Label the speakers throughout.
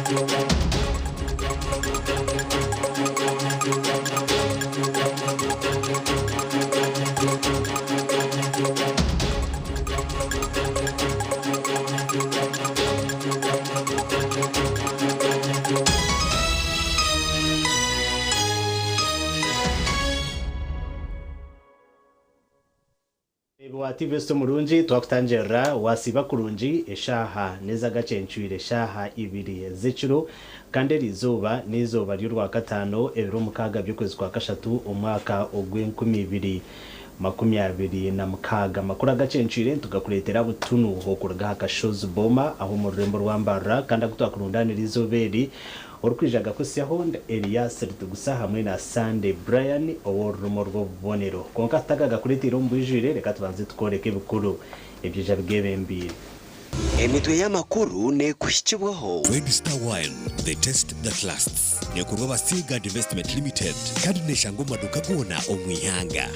Speaker 1: Mureebi wa TV Esta omurungi, twakutangirira wasiiba kurungi, eshaaha n'ez'agacencwire eshaaha ibiri z'ekiro kandi eri izooba n'eizooba ry'orwakataano ebiro mukaaga by'okwezi kwa kashatu omwaka ogw'enkumi ibiri 26. Amakuru agacencwire nitugakureetera butunu okuruga aha kashozi Boma aho omu rurembo rwa Mbarara kandi agu twakurundaanira eizooba eri orikwija agakutsyaho ndi Elias Ritugusa hamwe na Sunday Brian ow'orurimi orw'obubonero. Kwonka tutagagakureeteire omu bwijwire reka tubanze tukworeke ebikuru ebyija bigebembeire.
Speaker 2: Emitwe y'amakuru neekuhikibwaho.
Speaker 3: Red Star Wine, the taste that lasts neekorwa aba Seaguard Investment Limited kandi neeshangwa omu maduuka goona omu ihanga.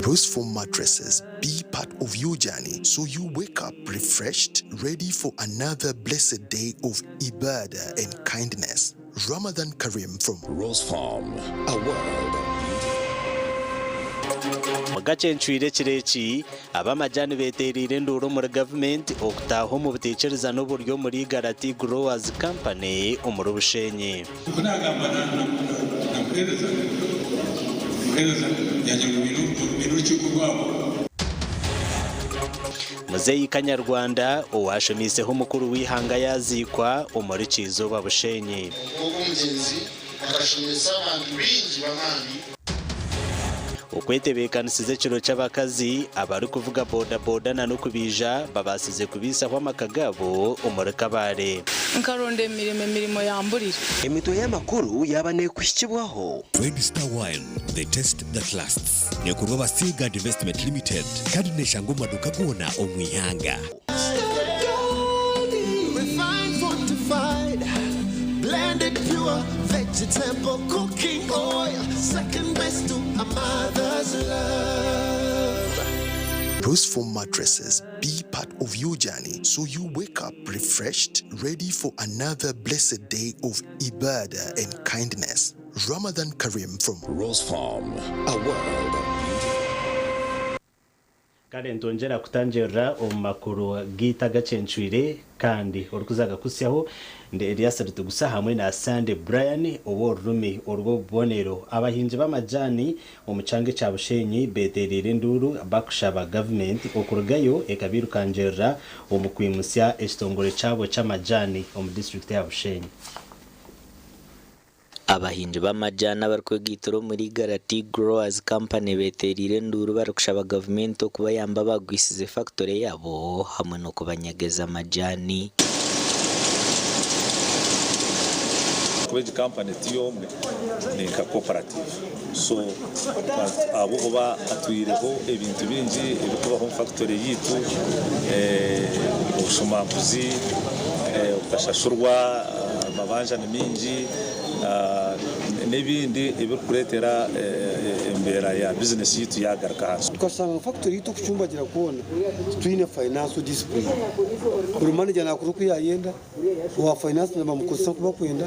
Speaker 4: Rose Foam Mattresses be part of your journey so you wake up refreshed, ready for another blessed day of ibadah and kindness. Ramadan Kareem from
Speaker 3: Rose Farm, a world of beauty.
Speaker 1: Mugacencwire ekiro eki, ab'amajani beteereire enduuru omuri gavumenti okutaaha omu buteikirizana oburi omuri Igara Tea Growers Company omuri Bushenyi.
Speaker 5: Ku naagamba na muheereza, omuheereza yaagira ngu baine orukiiko rwabo.
Speaker 1: Muzeeyi Kanyarwanda owaashomiiseho mukuru w'eihanga yaaziikwa omuri Kyizooba Bushenyi.
Speaker 6: Ogwo mugyenzi akashomesa abantu baingi b'amaani.
Speaker 1: Okwetebeekanisiza ekiro ky'abakazi abarikuvuga boda boda na n'okubaija babaasize kubaisaho amaka gaabo omuri Kabale.
Speaker 7: Nkaronda emirimo, emirimo yamburira.
Speaker 2: Emitwe y'amakuru yaaba neekuhikibwaho.
Speaker 3: Red Star Wine, the taste that lasts neekorwa aba Seaguard Investment Limited kandi neeshangwa omu maduuka goona omu ihanga.
Speaker 4: Rose Foam Mattresses be part of your journey so you wake up refreshed, ready for another blessed day of ibadah and kindness. Ramadan Kareem from
Speaker 3: Rose Farm, a world of beauty.
Speaker 1: Kare nitwongyera kutangirira omu makuru gaitu agacencwire kandi orikuza kugakutsyaho ndi Elias Ritugusa hamwe na Sunday Brian ow'orurimi orw'obubonero. Abahingi b'amajaani omu kyanga ekya Bushenyi beteereire enduuru bakushaba gavumenti okurugayo ekabairukangirira omu kwimutsya ekitongore kyabo ky'amajaani omu disiturikiti ya Bushenyi.
Speaker 8: Abahingi b'amajaani abarikwegaitira omuri Igara Tea Growers Company betereire enduuru barikushaba gavumenti okubayamba bagwisize fakitore yaabo hamwe n'okubanyageza amajaani.
Speaker 9: Kuba egi kampani ti y'omwe ni nka cooperative so ahabw'okuba hatwireho ebintu bingi ebirikubaho omu fakitore yaitu, obushumankuzi, obutashashurwa, amabanja ni maingi n'ebindi ebirikureetera embeera ya bizinesi yaitu yaagaruka ahansi.
Speaker 10: Tukashanga ngu fakitori yaitu okucumbagira kwona titwine financial discipline. Buri manager nakora oku yayenda, owa finance nibamukozesa oku bakwenda,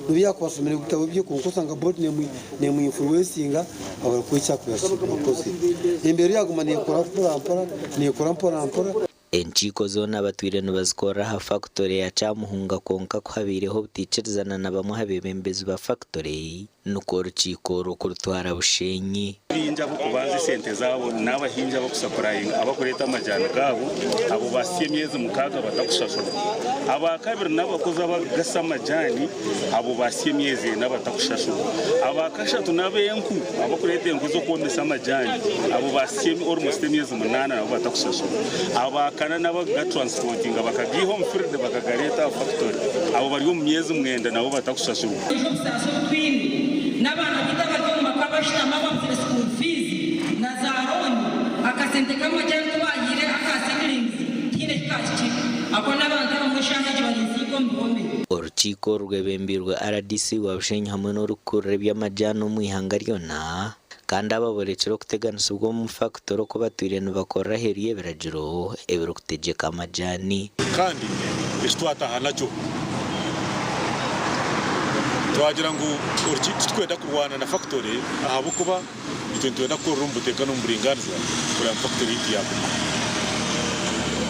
Speaker 10: nobu yakuba ashomire ebitabo bye kwonka osanga board nemu influencinga abura kuha eki yakubaire akozire. Embeera yaguma nekora mpora mpora, nekora mpora mpora.
Speaker 8: Enkiiko zoona batwire nibazikorera aha fakitore ya Kyamuhunga kwonka ku habaireho obutaikirizana na bamwe aha beebembezi ba fakitore nikwo orukiiko orwo kurutwara Bushenyi.
Speaker 11: Abahingi ab'okubanza esente zaabo n'abahingi abakusapurayinga abakureeta amajaani gaabo abo baasya emyezi mukaaga batakushashurwa. Abaakabiri n'abakozi abakugasa amajaani abo baasya emyezi ena batakushashurwa. Abaakashatu n'ab'enku abakureeta enku z'okwomesa amajaani abo baasya almost emyezi munaana nabo batakushashurwa. Abaakana n'abakugatransportinga bakagaiha omu field bakagareeta aha factory abo bari omu myezi mwenda nabo batakushashurwa.
Speaker 12: Obundi obusaasi obu twine n'abaana baitu abari omu maka abashutami ababuzire school fees na za loan, akasente k'amajaani ku baahaire aka seedlings tihaine eki kaahikire. Ahabw'okuba n'abantu abamwe eshaaha egi bari nsiika omu bihome.
Speaker 8: Orukiiko. Orukiiko oru rwebembeirwe rdc wa Bushenyi hamwe n'orikukurira eby'amajaani omu ihanga ryona kandi aba borekire okuteganisibwa omu fakitore oku batwire nibakorera aheeru y'ebiragiro ebirikutegyeka amajaani.
Speaker 9: Kandi eki twataaha nakyo twagira ngu titurikwenda kurwana na fakitore ahabw'okuba Itwe nitwenda kukorera omu buteeka n'omu buringaaniza kureba ngu fakitore yaitu yaaguma.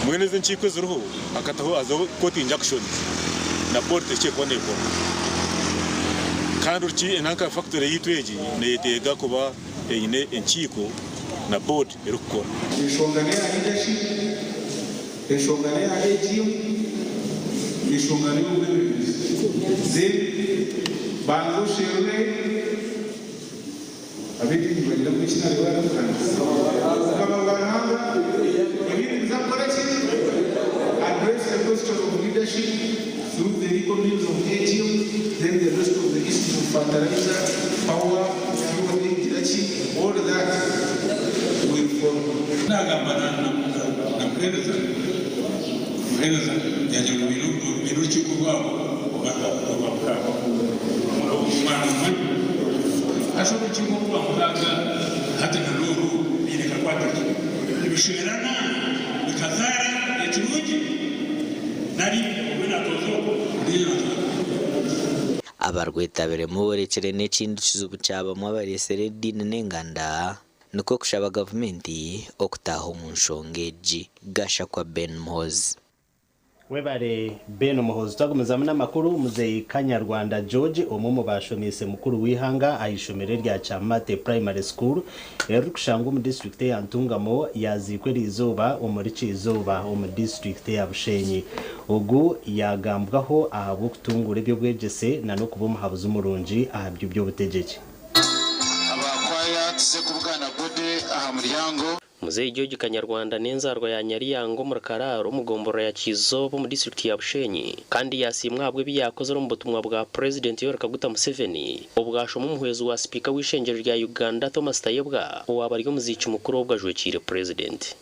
Speaker 9: Mbwenu ezi enkiiko eziriho hakataho hazaho court injunctions na board tehikire kuba neekora. Kandi oruki enanka fakitore yaitu egi neyeteega kuba eine enkiiko na board erikukora.
Speaker 5: Enshonga n'eya leadership, enshonga n'eya AGM, enshonga n'ey'obwebembezi. Then banza osherure. Ab'ediini nibagira ngu eki naareeba arikutandisa Obukama bwa Ruhanga, ebindi nibiza kukora ki? Address the question of leadership through the legal means of AGM, then the rest of the issues of fertilizer, power, fuel, ngira ki, all that will follow.
Speaker 13: Naagamba na muheereza, muheereza yaagira ngu baine orukiiko rwabo orwa mukaaga, omwana omwe. Haza orukiiko oru rwamukaaga hati na n'oru biine kakwate ki? Nibishwerana bikazaara ekirungi nari omwe naatooza ogu ondiijo naatooza ogu?
Speaker 8: Abarwetabiremu borekire n'ekindi kizibu kya bamwe abareetsire ediini n'enganda nikwo kushaba gavumenti okutaaha omu nshonga egi. Gashakwa Ben Muhoozi.
Speaker 1: Webare Ben Muhoozi. Twagumizamu n'amakuru, Muzeeyi Kanyarwanda George omwe omu bashomiise mukuru w'eihanga aha ishomero erya Kyamate Primary School eririkushangwa omu disiturikiti eya Ntungamo yaziikwa eriizooba omuri Kyizooba omu disiturikiti eya Bushenyi. Ogu yagambwaho ahabw'okutunguura eby'obwegyese na n'okuba omuhabuzi murungi aha by'eby'obutegyeki.
Speaker 6: Aba kwaya tuze kubugana Bode aha muryango.
Speaker 14: Muzeeyi George Kanyarwanda n'enzaarwa ya Nyariyango omuri Karaaro omu gomborora ya Kyizooba omu disiturikiti ya Bushenyi kandi yaasiimwa ahabw'ebi yaakozire omu butumwa bwa Purezidenti Yoweri Kaguta Museveni obwashoma omuhwezi wa sipiika w'eishengyero rya Uganda Thomas Tayebwa owaaba ari omuziiki mukuru obwo ajwekiire Purezidenti.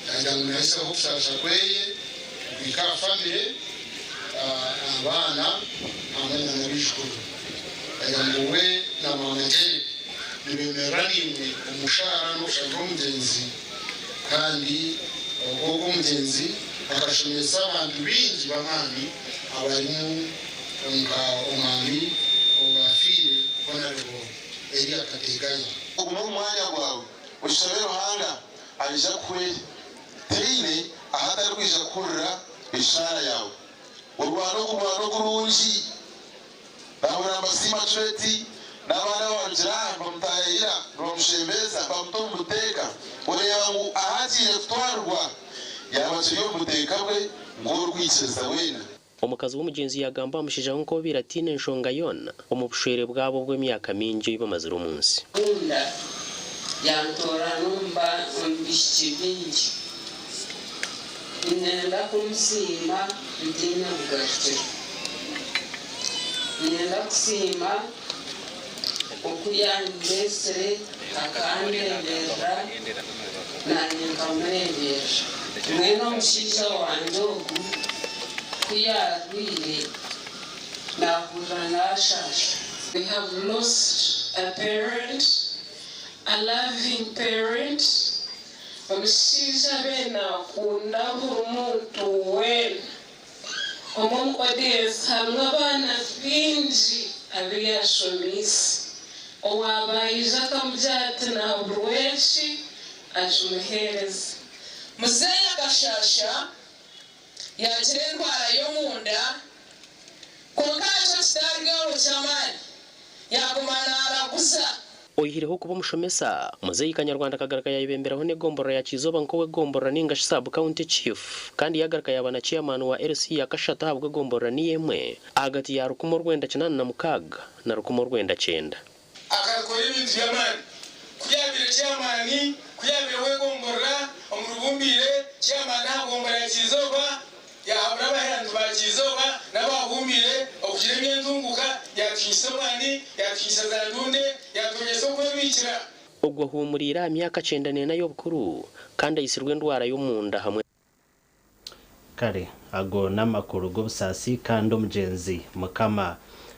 Speaker 6: Yaagira ngu naihisaho okushaasha kweye kuhika aha famire, abaana hamwe na n'abaijukuru. Yaagira ngu we na maama Janet nibemerera naimwe omu shaara n'okushagika omugyenzi kandi ogwo omugyenzi akashomesa abantu baingi b'amaani abarimu nka omwami owaafiire Honourable Elia Kategaya.
Speaker 15: Ogume omu mwanya gwawe oshabe Ruhanga aija kukuhwera. Tihaine ahu atarikwija kuhurira eshaara yaawe. Orwane okurwana okurungi. Naahurira nibasiima Cureti n'abandi abaarugire aha nibamutaayayira, nibamushembeeza, bamuta omu buteeka. Oreeba ngu ahu agiire kutwarirwa yaaba akiri omu buteeka bwe nk'orikwikiriza weena.
Speaker 14: Omukazi w'omugyenzi yaagamba aha mushaija we nk'obaire ataine nshonga yoona omu bushwere bwabo obw'emyaka mingi ei bamazire omu nsi.
Speaker 16: Nkunda, yantoorana omu baishiki baingi. Niinyenda kumusiima ntaine bugarukiro. Niinyenda kusiima oku yandeetsire akandeeberera naanye nkamureeberera. Mbwenu omushaija wangye ogu ku yaarwaire naahurira naashaasha.
Speaker 7: We have lost a parent, a loving parent, omushaija abaire nakunda buri muntu weena. Omu omu audience harimu abaana baingi abu yashomiise. Owaaba aija akamugira ati naburwa eki, akimuheereza.
Speaker 17: Muzeeyi akashaasha yaagira endwara y'omunda, kwonka nakyo kitarugeho ky'amaani, yaaguma naaraguza.
Speaker 14: Oihireho kuba omushomesa, Muzeeyi Kanyarwanda akagaruka yayebemberaho n'egomborora ya Kyizooba nk'ow'egomborora ninga shi Sub County Chief kandi yagaruka yaba na Chairman wa LC ya kashatu ahabw'egomborora niyo emwe ahagati ya rukumi orwenda kinaana na mukaaga na rukumi orwenda kyenda.
Speaker 5: Akakora ebintu by'amaani. Ku yaabaire chairman, ku yaabaire ow'egomborora omu Rubumbiire, chairman aha gomborora ya Kyizooba, Yaahabura abaheerani ba Kyizooba n'abaabuumbiire okugira eby'entunguuka, yaatuhinyisa omwani, yaatuhinyisa za ndunde, yaatwegyesa okwebiikira.
Speaker 14: Ogwo ahuumuriire aha myaka 94 y'obukuru kandi aitsirwe endwara y'omunda hamwe.
Speaker 1: Kare ago n'amakuru g'obusaasi kandi omugyenzi Mukama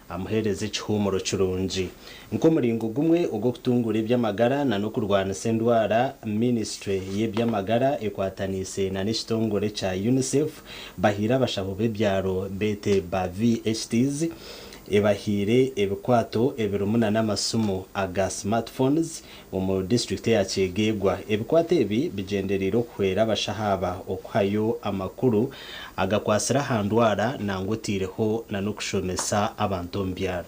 Speaker 1: amuheereze ekihuumuro kirungi. Nk'omuringo gumwe ogw'okutunguura eby'amagara na n'okurwanisa endwara, minisiture y'eby'amagara ekwataniise na n'ekitongore kya UNICEF bahaire abashaho b'ebyaro beete ba VHTs ebahaire ebikwato ebirimu na n'amasimu aga smartphones omu disiturikiti eya Kyegegwa. Ebikwato ebi bigyendereire okuhwera abashaho aba okuhayo amakuru agakwatsire aha ndwara nangwa otaireho na n'okushomesa abantu omu byaro.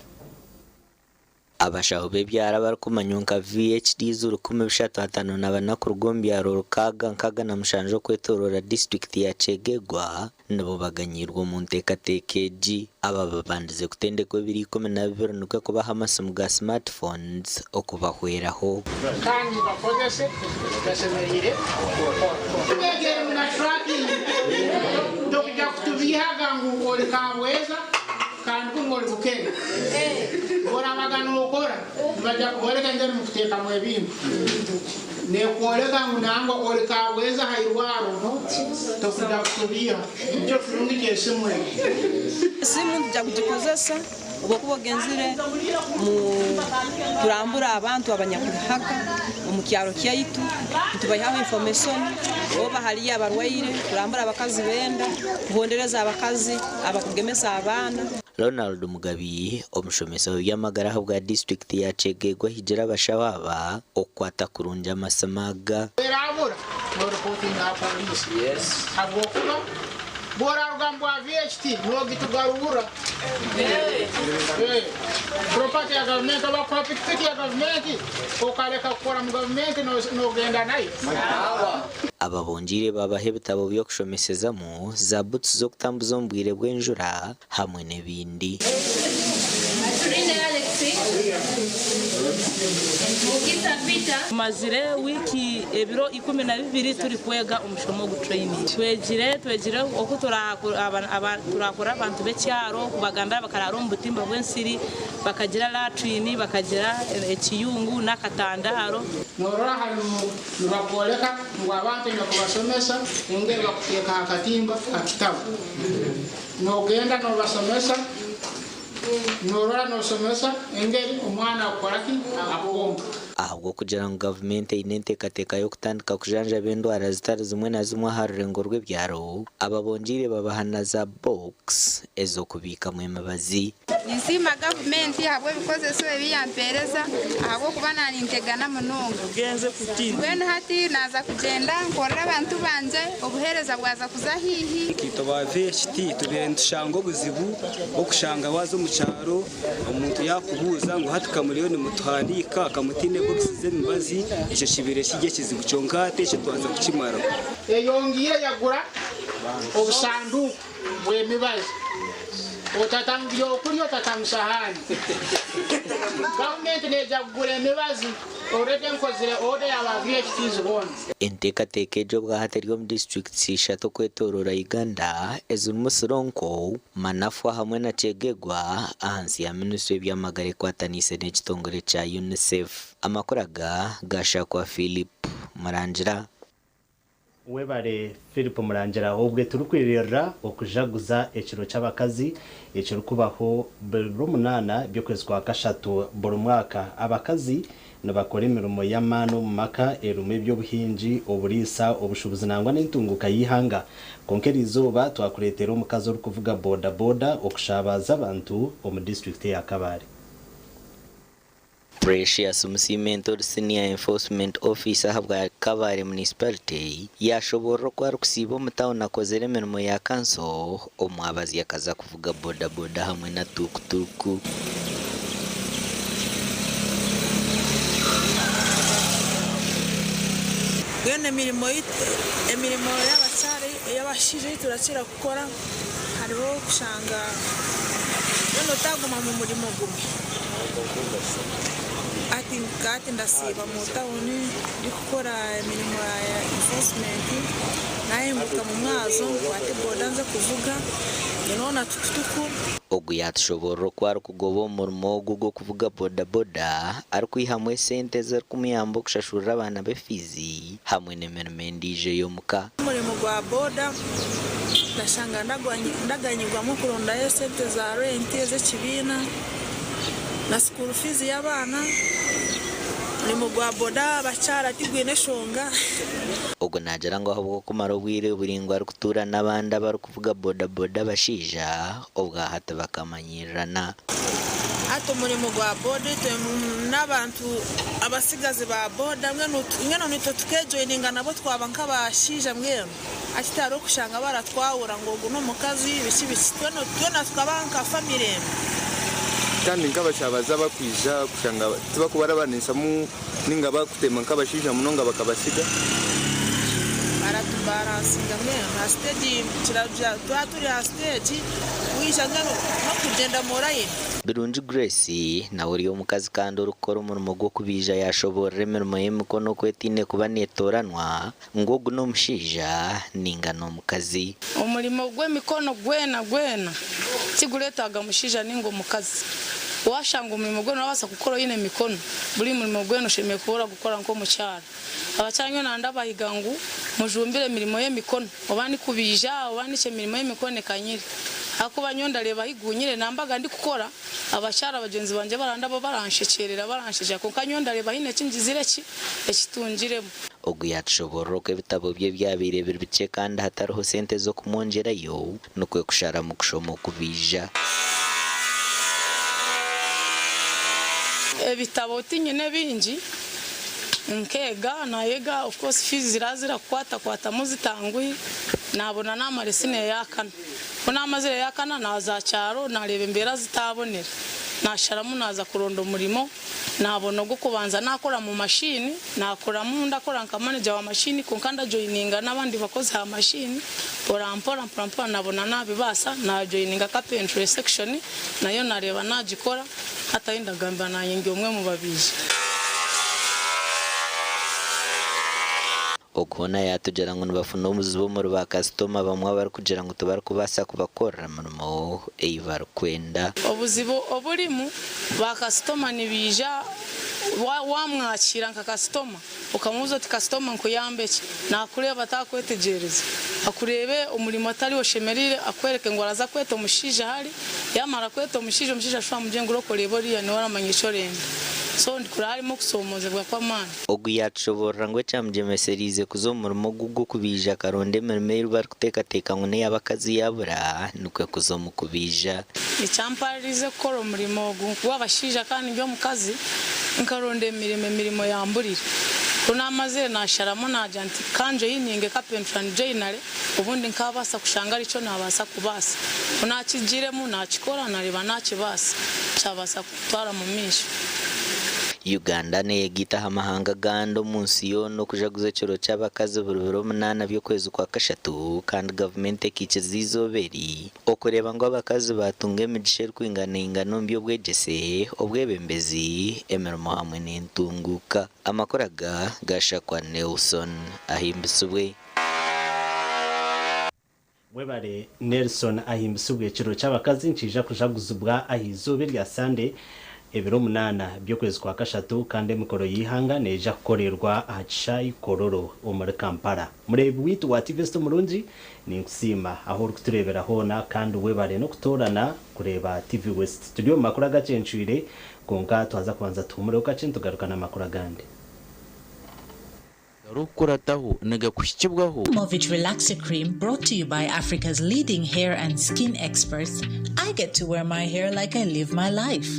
Speaker 8: Abashaho b'ebyaro abarikumanywa nka VHDs 354 kuruga omu byaro 667 okwetooroora disiturikiti ya Kyegegwa nibo baganyiirwe omu nteekateeka egi. Aba babandize kutendekwa ebiro 12 nikwo kubaha amasimu ga smartphones okubahweraho.
Speaker 18: Kandi mugakozese gasemeriire kukora. Tubegere na tracking tokujya kutubihaga ngu oli Kabweza kandi kunu oli Bukene. Orabaga nokora nibajya kuboleka engeri mukutekamu ebintu nekwoleka ngu nangwa oli Kabweza hairwaro tokujya kutubiha. Nikyo kirungi kyesimu egi.
Speaker 19: Esimu nituja kugikozesa obwokuba ogenzire mu kurambura abantu abanyakulihaka omu kyaro kyaitu, nitubaihaho information oba haliyo abarwaire, kurambura abakazi benda, kuhondereza abakazi abakugemesa abaana.
Speaker 8: Ronald Mugabi, omushomesa w'eby'amagara ahabwa disiturikiti ya Kyegegwa ahigira abashaho aba okukwata kurungi amasimu aga.
Speaker 18: Erabura noreportinga aha poliisi habwokuba bworaruga mu bwa VHT nogitugarura. Property ya gavumenti oba kuha pikipiki ya gavumenti okareka kukora mu gavumenti nogenda nayo.
Speaker 8: Aba bongiire babaha ebitabo by'okushomesezamu, za butsu z'okutambuza omu bwire bw'enjura hamwe n'ebindi.
Speaker 20: Tumazire wiiki ebiro 12 turikwega omushomo ogu training. Twegire twegire oku turakora abantu b'ekyaro kubagambira bakarara omu butimba bw'ensiri, bakagira latrine, bakagira ekiyungu n'akatandaro.
Speaker 18: Norora hanu nibakwoleka ngu abantu oine kubasomesa engeri bakuteeka aha katimba ha kitabu. Nogenda nobasomesa, norora nosomesa engeri omwana akukora ki akwonka.
Speaker 8: Ahabw'okugira ngu gavumenti eine enteekateeka y'okutandika kujanjaba endwara zitari zimwe na zimwe aha rurengo rw'ebyaro, aba bongiire babaha na za box ez'okubiikamu emibazi.
Speaker 21: Ninsiima gavumenti ahabw'ebikozeso ebi yampeereza ahabw'okuba nanintegana munonga. Mbwenu hati naaza kugyenda nkorere abantu bangye obuheereza bwaza kuza haihi.
Speaker 22: Itwe ba VHT tubaire nitushanga obuzibu bw'okushanga waaza omu kyaro omuntu yaakubuuza ngu hati kamuriyo nimutuhandiika kamutaine bokisi z'emibazi, ekyo kibaire kiri ekizibu kyonka hati ekyo twaza kukimaraho.
Speaker 18: Eyongiire yagura obusanduuku bw'emibazi. Otatamu byokurya, otatamu sahaani. Gavumenti neija kugura emibazi. Already nkozire order ya ba VHTs boona.
Speaker 8: Enteekateeka egi obwahati eri omu disiturikiti ishatu okwetooroora Uganda ezirimu Sironko, Manafwa hamwe na Kyegegwa ahansi ya minisitule y'eby'amagara ekwataniise n'ekitongore kya UNICEF. Amakuru aga gaashakwa Philip Murangira.
Speaker 1: Webare Philip Murangira. Obwe turikwiririra okujaguza ekiro ky'abakazi ekirikubaho buri Rwomunaana by'okwezi kwa kashatu buri mwaka. Abakazi nibakora emirimo y'amaani omu maka erimu eby'obuhingi, oburiisa, obushuubuzi nangwa n'entunguuka y'eihanga. Kwonka eriizooba twakureetera omukazi orikuvuga boda boda okushabaza abantu omu disiturikiti eya Kabale.
Speaker 8: Precious Musiimenta ori Senior Enforcement Officer ahabwa Kabale Municipality yashoborora oku arikusiiba omu tauni akozire emirimo ya kanso omwabazyo akaza kuvuga boda boda hamwe na tuk tuk.
Speaker 23: Mbwenu emirimo emirimo y'abakyara ey'abashaija ei turakira kukora hariho kushanga mbwenu otaguma mu murimo gumwe. Hati nka hati ndasiiba mu tawuni ndikukora emirimo ya enforcement. kuhinduka mu mwazo nkwate boda nze kuvuga nyoneho na tukutuku.
Speaker 8: Ogu yaatushoboorora oku arikugoba omurimo ogu gw'okuvuga bodaboda arikwihamu esente ezirikumuyamba okushashurira abaana be fiizi hamwe n'emirimo endiijo ey'omuka.
Speaker 23: Omurimo gwa boda ndashanga ndaganyirwamu kurondayo esente za renti ez'ekibiina na school fees y'abaana. Omurimo gwa boda abakyara tigwine eshonga.
Speaker 8: Ogu naagira ngu ahabw'okumara obwire buraingwa arikutuura n'abandi abarikuvuga bodaboda abashaija, obwahati bakamanyirirana.
Speaker 23: Hati omurimo gwa boda itwe n'abantu abatsigazi ba boda mbwenu naitwe tukejoyininga nabo twaba nk'abashaija mbwenu hati tihariho kushanga baratwahura ngu ogu n'omukazi biki biki twena tukaba nka famire emwe.
Speaker 2: Kandi nk'abashabazi abakwija kushanga tibakubarabanisamu ninga bakutema nk'abashaija munonga bakabasiga.
Speaker 23: Baratubaransinga mbwenu aha siteegi kiragira twaba turi aha siteegi waija mbwenu n'okugyenda mu layini.
Speaker 8: Birungi Grace nawe ori omukazi kandi orikukora omurimo gw'okubaija yashoboorora emirimo y'emikono oku etaine kuba neetooranwa ngu ogu n'omushaija ninga n'omukazi.
Speaker 3: Omurimo gw'emikono gwena gwena tigureetaaga mushaija ninga omukazi. Waashanga omurimo gwena orabaasa kukora oine emikono, buri murimo gwena oshemereire kuba oragukora nk'omukyara. Abakyara nyowe nandabahiga ngu mujumbire emirimo y'emikono oba ni kubaija oba niki emirimo y'emikono ekanyire ahakuba nyowe ndareeba ahi gunyire nambaga ndikukora abakyara bagyenzi bangye barandaba baranshekyerera baranshekyerera kwonka nyowe ndareeba haine eki ngizire ki ekitungiremu.
Speaker 8: Ogu yaatushoboorora oku ebitabo bye byabaire biri bikye kandi hatariho sente z'okumwongyerayo, nikwo kusharamu kushoma okubaija.
Speaker 3: Ebitabo tinyine bingi, nkeega nayega of course fees ziraba zirakukwatakwatamu zitanguhi, nabona namara siniya eyakana. Ku namazire eyakana naza aha kyaro nareeba embeera zitabonera, nasharamu naza kuronda omurimo. Naabona ogw'okubanza naakora mu mashiini, naakoramu ndakora nka maneja wa mashiini kwonka ndajoyininga n'abandi bakozi aha mashiini, mpora mpora mpora mpora naabona naabibaasa, naajoyininga carpentry section nayo naareeba naagikora, hati ahi ndagambira naanye ndi omwe omu babaija.
Speaker 8: Ogu hoona yaatugira ngu nibafuna obuzibu omuri ba kasitoma abamwe abarikugira ngu tibarikubaasa kubakorera mirimo ei barikwenda.
Speaker 3: Obuzibu oburimu, ba kasitoma nibaija wamwakiira nka kasitoma okamubuuza oti kasitoma nkuyambe ki? Nakureeba takwetegyereza, akureebe omurimo atari oshemereire akwereke ngu araza kweta omushaija ahari, yamara kweta omushaija, omushaija ashube amugire ngu roka oreebe oriya niwe aramanya eki orenda. So ndikureba harimu okusoomoozebwa kw'amaani.
Speaker 8: Ogu yaatushoboorora ngu ekyamugyemesereize kuza omu murimo ogu gw'okubaija akaronda emirimo ei barikuteekateeka ngu n'ey'abakazi yaabura nikwo kuza omu kubaija.
Speaker 3: Ekyampaririize kukora omurimo ogu gw'abashaija kandi ndi omukazi, nkaronda emirimo, emirimo yamburire. Ku naamazire naasharamu naagira nti ka njoyininge carpentry and joinery obundi nkaabaasa kushanga arikyo naabaasa kubaasa. Ku naakigiiremu naakikora naareeba naakibaasa, kyabaasa kutwara mu maisho.
Speaker 8: Uganda neyegaita aha mahanga agandi omu nsi yoona okujaguza ekiro ky'abakazi buri biro munaana by'okwezi kwa kashatu kandi gavumenti ekaikiriza eizooba eri okureeba ngu abakazi baatunga emigisha erikwinganaingana omu by'obwegyese, obwebembezi, emirimo hamwe n'entunguuka. Amakuru aga gashakwa Nelson Ahimbisibwe.
Speaker 1: Webare Nelson Ahimbisibwe. Ekiro ky'abakazi nikiija kujaguzibwa aha izooba erya Sande ebiro munaana by'okwezi kwa kashatu kandi emikoro y'eihanga neija kukorerwa aha kishaayi Kololo omuri Kampala. Mureebi waitu wa TV West omurungi, ninkusiima ahu orikutureebera hoona kandi webare n'okutoorana kureeba TV West. Turi omu makuru agacencwire kwonka twaza kubanza tuhumureho kakye nitugaruka n'amakuru agandi.
Speaker 4: Agarikukurataho nigakuhikibwaho.
Speaker 24: Movit Relaxer Cream brought to you by Africa's leading hair and skin experts, I get to wear my hair like I live my life.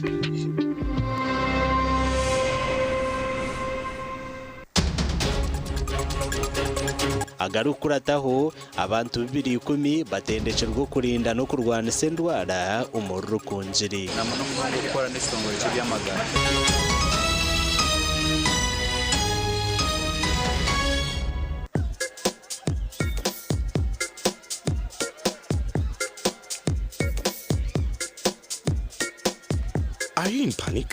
Speaker 1: Agarikukurataho, abantu 210 batendekirwe okurinda n'okurwanisa endwara omuri Rukungiri.
Speaker 25: Na muno munonga okukora n'ekitongore ky'eby'amagara.
Speaker 26: Are you in panic?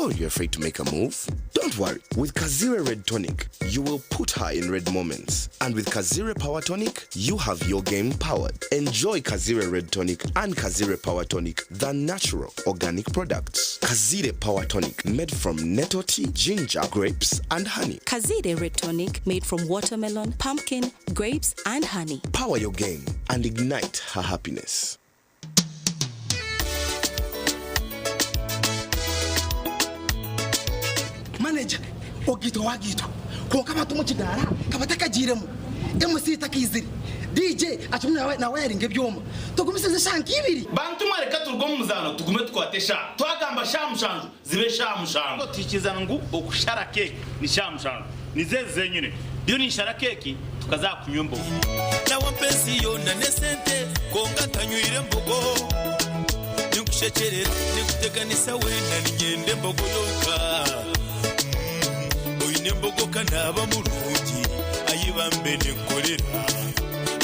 Speaker 9: Or you're afraid to make a move? Don't worry. With Kazire Red Tonic, you will put her in red moments. And with Kazire Power Tonic, you have your game powered. Enjoy Kazire Red Tonic and Kazire Power Tonic, the natural organic products. Kazire Power Tonic, made from nettle tea, ginger, grapes, and honey.
Speaker 10: Kazire Red Tonic made from watermelon, pumpkin, grapes, and honey.
Speaker 9: Power your game and ignite her happiness.
Speaker 11: Manager ogaitwa wagaitwa kwonka abantu omu kidaara kabatakagiiremu, MC takaizire, DJ akirimu nawayaringa ebyoma. Tugumisirize eshaaha nk'ibiri.
Speaker 12: Bantu mwe reka turuge omu muzaano tugume tukwate eshaaha. Twagamba shaaha mushanju zibe eshaaha mushanju. Tuhikirizana ngu okushara keeki ni shaaha mushanju. Nizo ezi zenyine. Ndiyo ninshara keeki tukaza aha kunywa embogo.
Speaker 13: Nawe ampa ensi yoona n'esente kwonka ntanywire mbogo. Ninkushekyerera ninkuteganisa weena niinyenda embogo yonka. Oine embogo ka naaba murungi ayi bambe ninkukorera.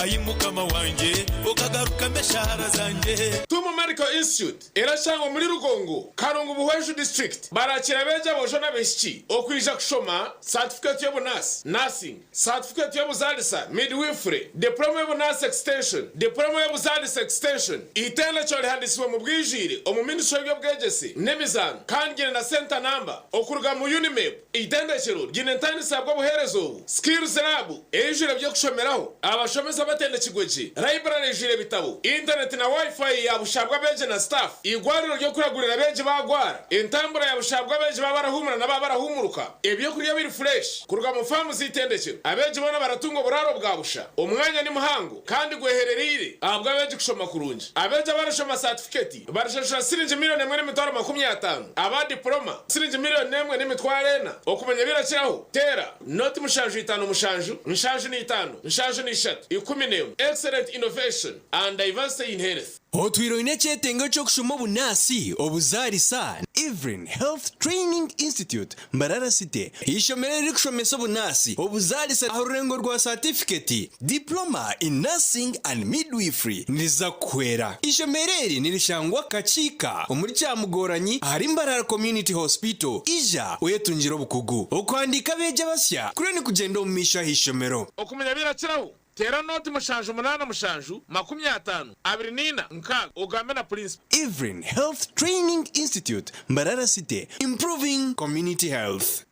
Speaker 13: Ayi Mukama wangye okagarukamu eshaara zangye.
Speaker 26: Tumu Medical Institute erashangwa omuri Rugongo, Karungu Buhweju District. Barakira abeegi aboojo n'abaishiki okwija kushoma satifikeeti y'obunaasi, Nursing, satifikeeti y'obuzaalisa, Midwifery, Diploma y'obunaasi Extension, Diploma y'obuzaalisa Extension. Eitendekero rihandiisibwe omu bwijwire omu Ministry y'eby'obwegyese n'emizaano kandi ryine na centre number okuruga mu UNIMEB. Eitendekero ryine entandisa ahabw'obuheereza obu, Skills Lab eijwire eby'okushomeraho, abashomesa batendekirwe gye, library eijwire ebitabo, intaneti na Wi-Fi ya busha ahabw'abeegi na staff, eigwariro ry'okuragurira abeegi baagwara, entambura ya busha ahabw'abeegi baaba barahuumura na baaba barahuumuruka, ebyokurya biri fureshi kuruga mu faamu z'eitendekero. Abeegi boona baratunga oburaaro bwa busha. Omwanya ni muhango kandi gweherereire ahabw'abeegi kushoma kurungi. Abeegi abarashoma saatifiketi Barishashura siringi milioni emwe n'emitwaro 50, aba dipuloma siringi milioni emwe n'emitwaro ena. Okumanya ebirakiraho, teera noti 7 57 73 11. Excellent innovation and diversity in health.
Speaker 27: Otwire oine ekyetengo ky'okushoma obunaasi, obuzaarisa, Evelyn Health Training Institute, Mbarara City, eishomero eririkushomesa obunaasi, obuzaarisa aha rurengo rwa saatifiketi, Diploma in Nursing and Midwifery, niriza kukuhwera. Eishomero eri nirishangwa Kakiika omuri Kyamugoranyi ahari Mbarara Community Hospital. Ija oyetungire obukugu. Okuhandiika abeegi abasya kuriyo nikugyenda omu maisho aha ishomero.
Speaker 26: Okumanya birakiraho, teera nooti 7 8 7 50 24 6 ogambe na purinsipo.
Speaker 27: Evelyn Health Training Institute, Mbarara City, Improving Community Health.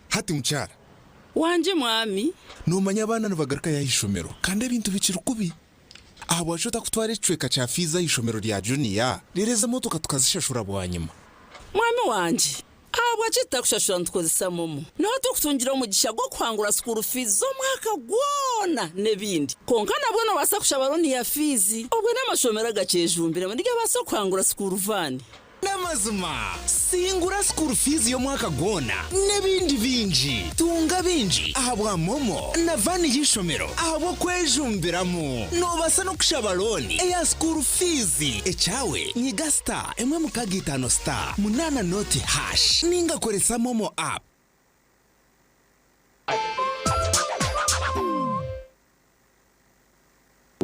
Speaker 28: Hati mukyara.
Speaker 29: Wangye mwami.
Speaker 28: Noomanya abaana nibagarukayo aha ishomero kandi ebintu bikiri kubi. Ahabwaki otakutwara ekicweka kya fiizi aha ishomero rya juniya reero ezi emotoka tukazishashura bwanyima?
Speaker 29: Mwami wangye, ahabwaki tutakushashura nitukozesa momo? Niho turikutungira omugisha gw'okuhangura sukuuru fiizi z'omwaka gwona n'ebindi. Kwonka nabwo noobaasa kushaba looni ya fiizi. Obwo n'amashomero agakyejumbiremu nigabaasa kuhangura sukuuru vaani.
Speaker 27: N'amazima, singura school fees y'omwaka gwona n'ebindi bingi. Tunga bingi ahabwa MoMo na van y'eishomero ahabw'okwejumbiramu. Noobaasa n'okushaba looni eya school fees. Ekyawe nyiga star emwe mukaaga itaano star munaana noti hash ninga koresa MoMo app.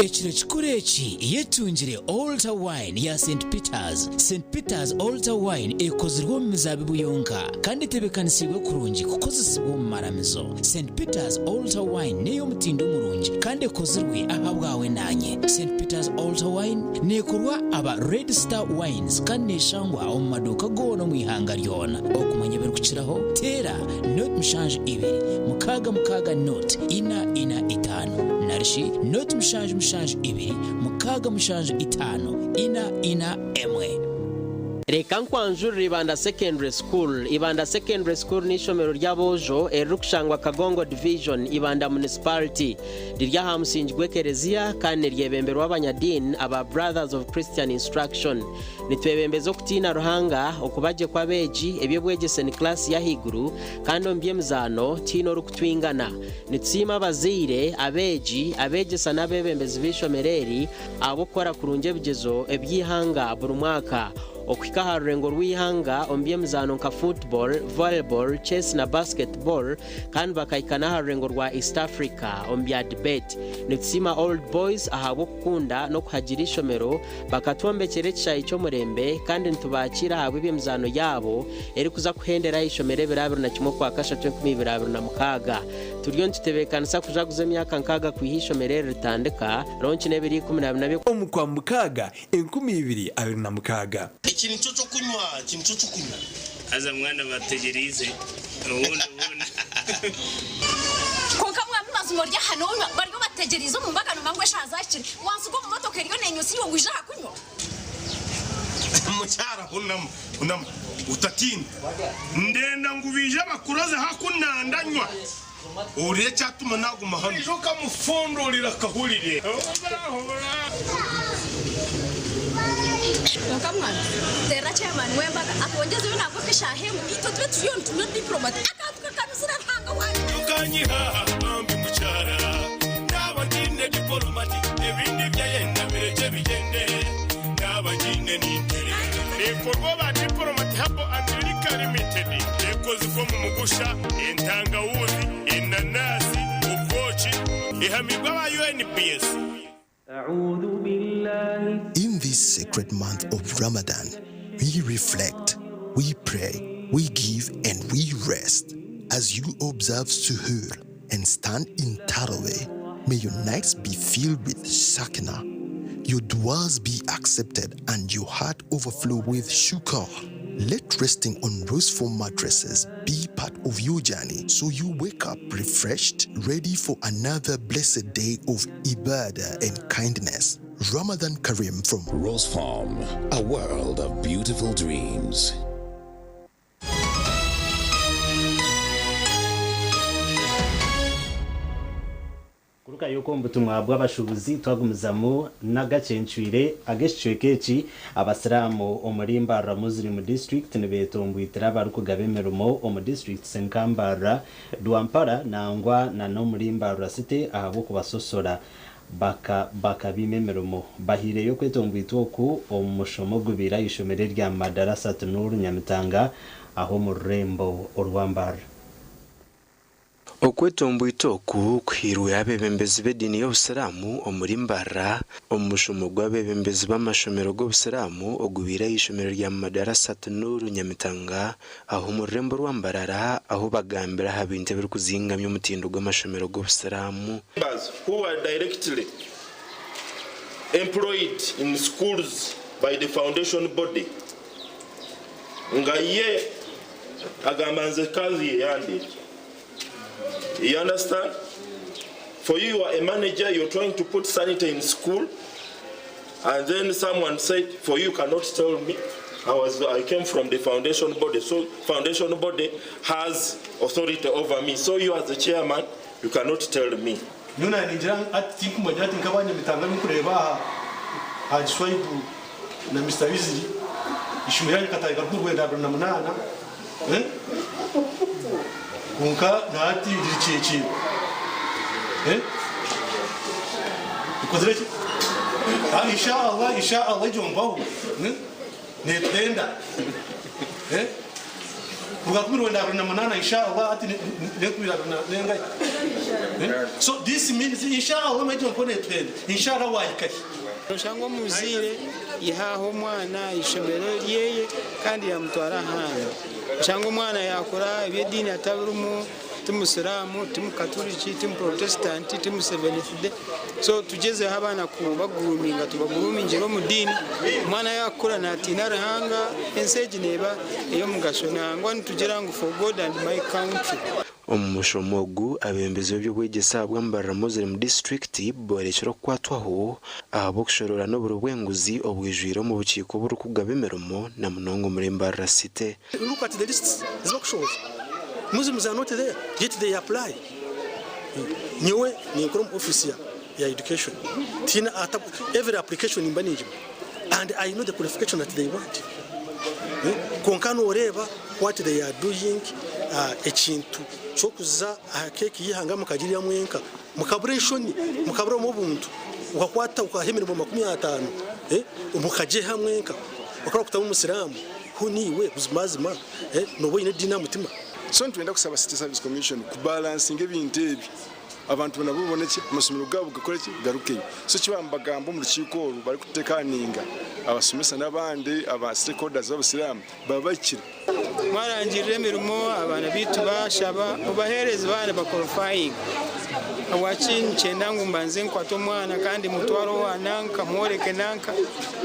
Speaker 30: Ekiro kikuru eki yetungire Altar Wine ya Saint Peters. Saint Peters Altar Wine ekozirwe omu mizaabibu yonka kandi etebeekanisiibwe kurungi kukozesibwa omu maramizo. Saint Peters Altar Wine n'ey'omutindo murungi kandi ekozirwe ahabwawe naanye. Saint Peters Altar Wine neekorwa aba Red Star Wines kandi neeshangwa omu maduuka goona omu ihanga ryona. Okumanya ebirikukiraho, teera nought mushanju ibiri mukaaga mukaaga nought ina ina itaano narishi nought mushanju mushanju ibiri mukaaga mushanju itaano ina ina emwe.
Speaker 31: Reka nkwanjurire Ibanda Secondary School. Ibanda Secondary School n'eishomero ry'aboojo eririkushangwa Kagongo Division, Ibanda Municipality. Riri aha musingi gw'ekereziya kandi niryebemberwa abanyadiini aba Brothers of Christian Instruction. Nitwebembeza okutiina Ruhanga, okuba gye kw'abeegi, eby'obwegyese ni kilaasi y'ahaiguru, kandi omu by'emizaano tihaine orikutwingana. Nitusiima abazaire, abeegi, abeegyesa n'abeebembezi b'eishomero eri ahabw'okukora kurungi ebigyezo eby'eihanga buri mwaka. okuhika aha rurengo rw'eihanga omu by'emizaano nka football, volleyball, chess na basketball kandi bakahika n'aha rurengo rwa East Africa omu bya debate. Nitusiima Old Boys ahabw'okukunda n'okuhagira eishomero bakatwombekyera ekishaayi ky'omurembe kandi nitubakiira ahabw'eby'emizaano yaabo erikuza kuhendera aha ishomero ebiro 21 Okwakashatu 2026. Turiyo nitutebeekanisa kujaguza emyaka nkaaga kwiha eishomero eri ritandika, ronki n'ebiro 14 by'Okwa.
Speaker 5: Omu Kwamukaaga 2026.
Speaker 6: Eki nikyo ky'okunywa, eki nikyo ky'okunywa.
Speaker 7: Haza mwana bategyereize obundi obundi.
Speaker 14: Kwonka mwami mazima ori aha nonywa bariyo bategyereize omu mbaga nomanya ngu eshaaha zahikire wansiga omu motoka eriyo nenywa iwe ngu ija aha kunywa.
Speaker 6: Mukyara hunama hunama otatiina ndenda ngu baije bakuroze haku nandanywa ohurire ekyatuma naguma hanu. Oija okamufundurira akahurire.
Speaker 14: Kwonka mwana terera chairman w'embaga atwongyezeyo nangwa nk'eshaaha emwe itwe tube turiyo nitunywa diplomat akantu kakanuzire Ruhanga wangye.
Speaker 13: Tokanyiha bambi mukyara naaba ngiine dipolomati ebindi byayenda birekye bigyende naaba ngiine ninterera.
Speaker 26: Neekorwa aba Diplomat Herbal and Liquor Limited. Ekozirwe omu mugusha, entangawuzi, enanasi, obwoki. Ehamiibwe aba UNBS.
Speaker 9: In this sacred month of Ramadan, we reflect, we pray, we give, and we rest. As you observe Suhoor and stand in Taraweh, may your nights be filled with sakina, your duas be accepted, and your heart overflow with shukr. Let resting on rose foam mattresses be part of your journey so you wake up refreshed, ready for another blessed day of ibadah and kindness. Ramadan Kareem from
Speaker 15: Rose Farm, a world of beautiful dreams.
Speaker 1: Kurugayo okwo omu butumwa bw'abashuubuzi twagumizamu n'agacencwire ag'ekicweka eki, Abasiraamu omuri Mbarara Muslim District nibetomboitira abarikugaba emirimo omu districts nka Mbarara, Rwampara nangwa na n'omuri Mbarara City ahabw'okubasosora bakabaima emirimo. Bahaireyo okwetomboitwa oku omu mushomo ogubaire aha ishomero erya Madarasat Noor Nyamitanga ah'omu rurembo orwa Mbarara.
Speaker 16: Okwetomboita oku kuhairwe abeebembezi b'ediini y'obusiraamu omuri Mbarara omu mushomo gw'abeebembezi b'amashomero g'obusiraamu ogubaire aha ishomero rya Madarasat Noor Nyamitanga aho omu rurembo rwa Mbarara ahu bagambire aha bintu ebirikuzingamya omutindo gw'amashomero g'obusiraamu.
Speaker 6: Members who were directly employed in schools by the foundation body nga ye agamba nze kazi ye yandeeta. You understand? For you, you are a manager, you're trying to put sanity in school, and then someone said, for you, you cannot tell me. I, was, I came from the foundation body, so foundation body has authority over me. So you as the chairman, you cannot tell me.
Speaker 17: Nyowe ningira ati tinkumanya ati nk'abanyamitanga abinkureeba aha Haji Swaibu na Mister Biziri ishomero ryanyu rikatandika 1928 eh? Kwonka na hati riri eh? Rikozire ki? Ah, insha Allah, insha Allah egyo mbaho eh? Netuhenda eh? Kuruga 1928 insha Allah hati n'enkumi abiri na n'engahi eh? So this means insha Allah egyo mbaho netuhenda insha Allah wahika hi?
Speaker 18: Noshanga omuzaire yaaha omwana eishomero ryeye kandi yaamutwara ahandi. Oshanga omwana yaakura eby'ediini atabirimu, ti musiraamu, ti mukaturiki, ti muporotesitanti, ti musevenithide. So tugyezeho abaana kubaguruuminga, tubaguruumingire omu diini. Omwana yaakura naatiina Ruhanga, ensi egi neeba ey'omugasho. Nangwa nitugira ngu for God and my country.
Speaker 16: Omu mushomo ogu, abeebembezi b'eby'obwegyese ahabwa Mbarara Muslim District boorekire okukwatwaho ahabw'okushoroora n'oburi bw'enguzi obwijwire omu bukiiko oburikugaba emirimo na munonga omuri Mbarara City.
Speaker 17: Look at the lists ezibakushohoza, Muslims are not there yet they apply. Nyowe ninkora omu office ya education, tihaine every application nimba ningimanya and I know the qualification that they want. Kwonka noreeba what they are doing ekintu ky'okuza aha keeki y'eihanga mukagirya mwenka mukabura enshoni mukaburamu obuntu okakwata okaha emirimo 50 mukagyeha mwenka. Okaba kutamu omusiraamu hoona iwe buzimazima nooba oine ediini aha mutima.
Speaker 2: So nitwenda kusaba City Service Commission kubalansinga ebintu ebi abantu nabo babone ki amasomero gaabo gakore ki garukeyo. So eki bamubagamba omu rukiiko oru barikutekaninga abasomesa n'abandi aba stakeholders b'abasiraamu baba bahikire.
Speaker 18: Mwarangirira emirimo abaana baitu bashaba obaheereze baaba nibakorofayinga. Habwaki nikyenda ngu mbanze nkwate omwana kandi mutware owa nanka mworeke nanka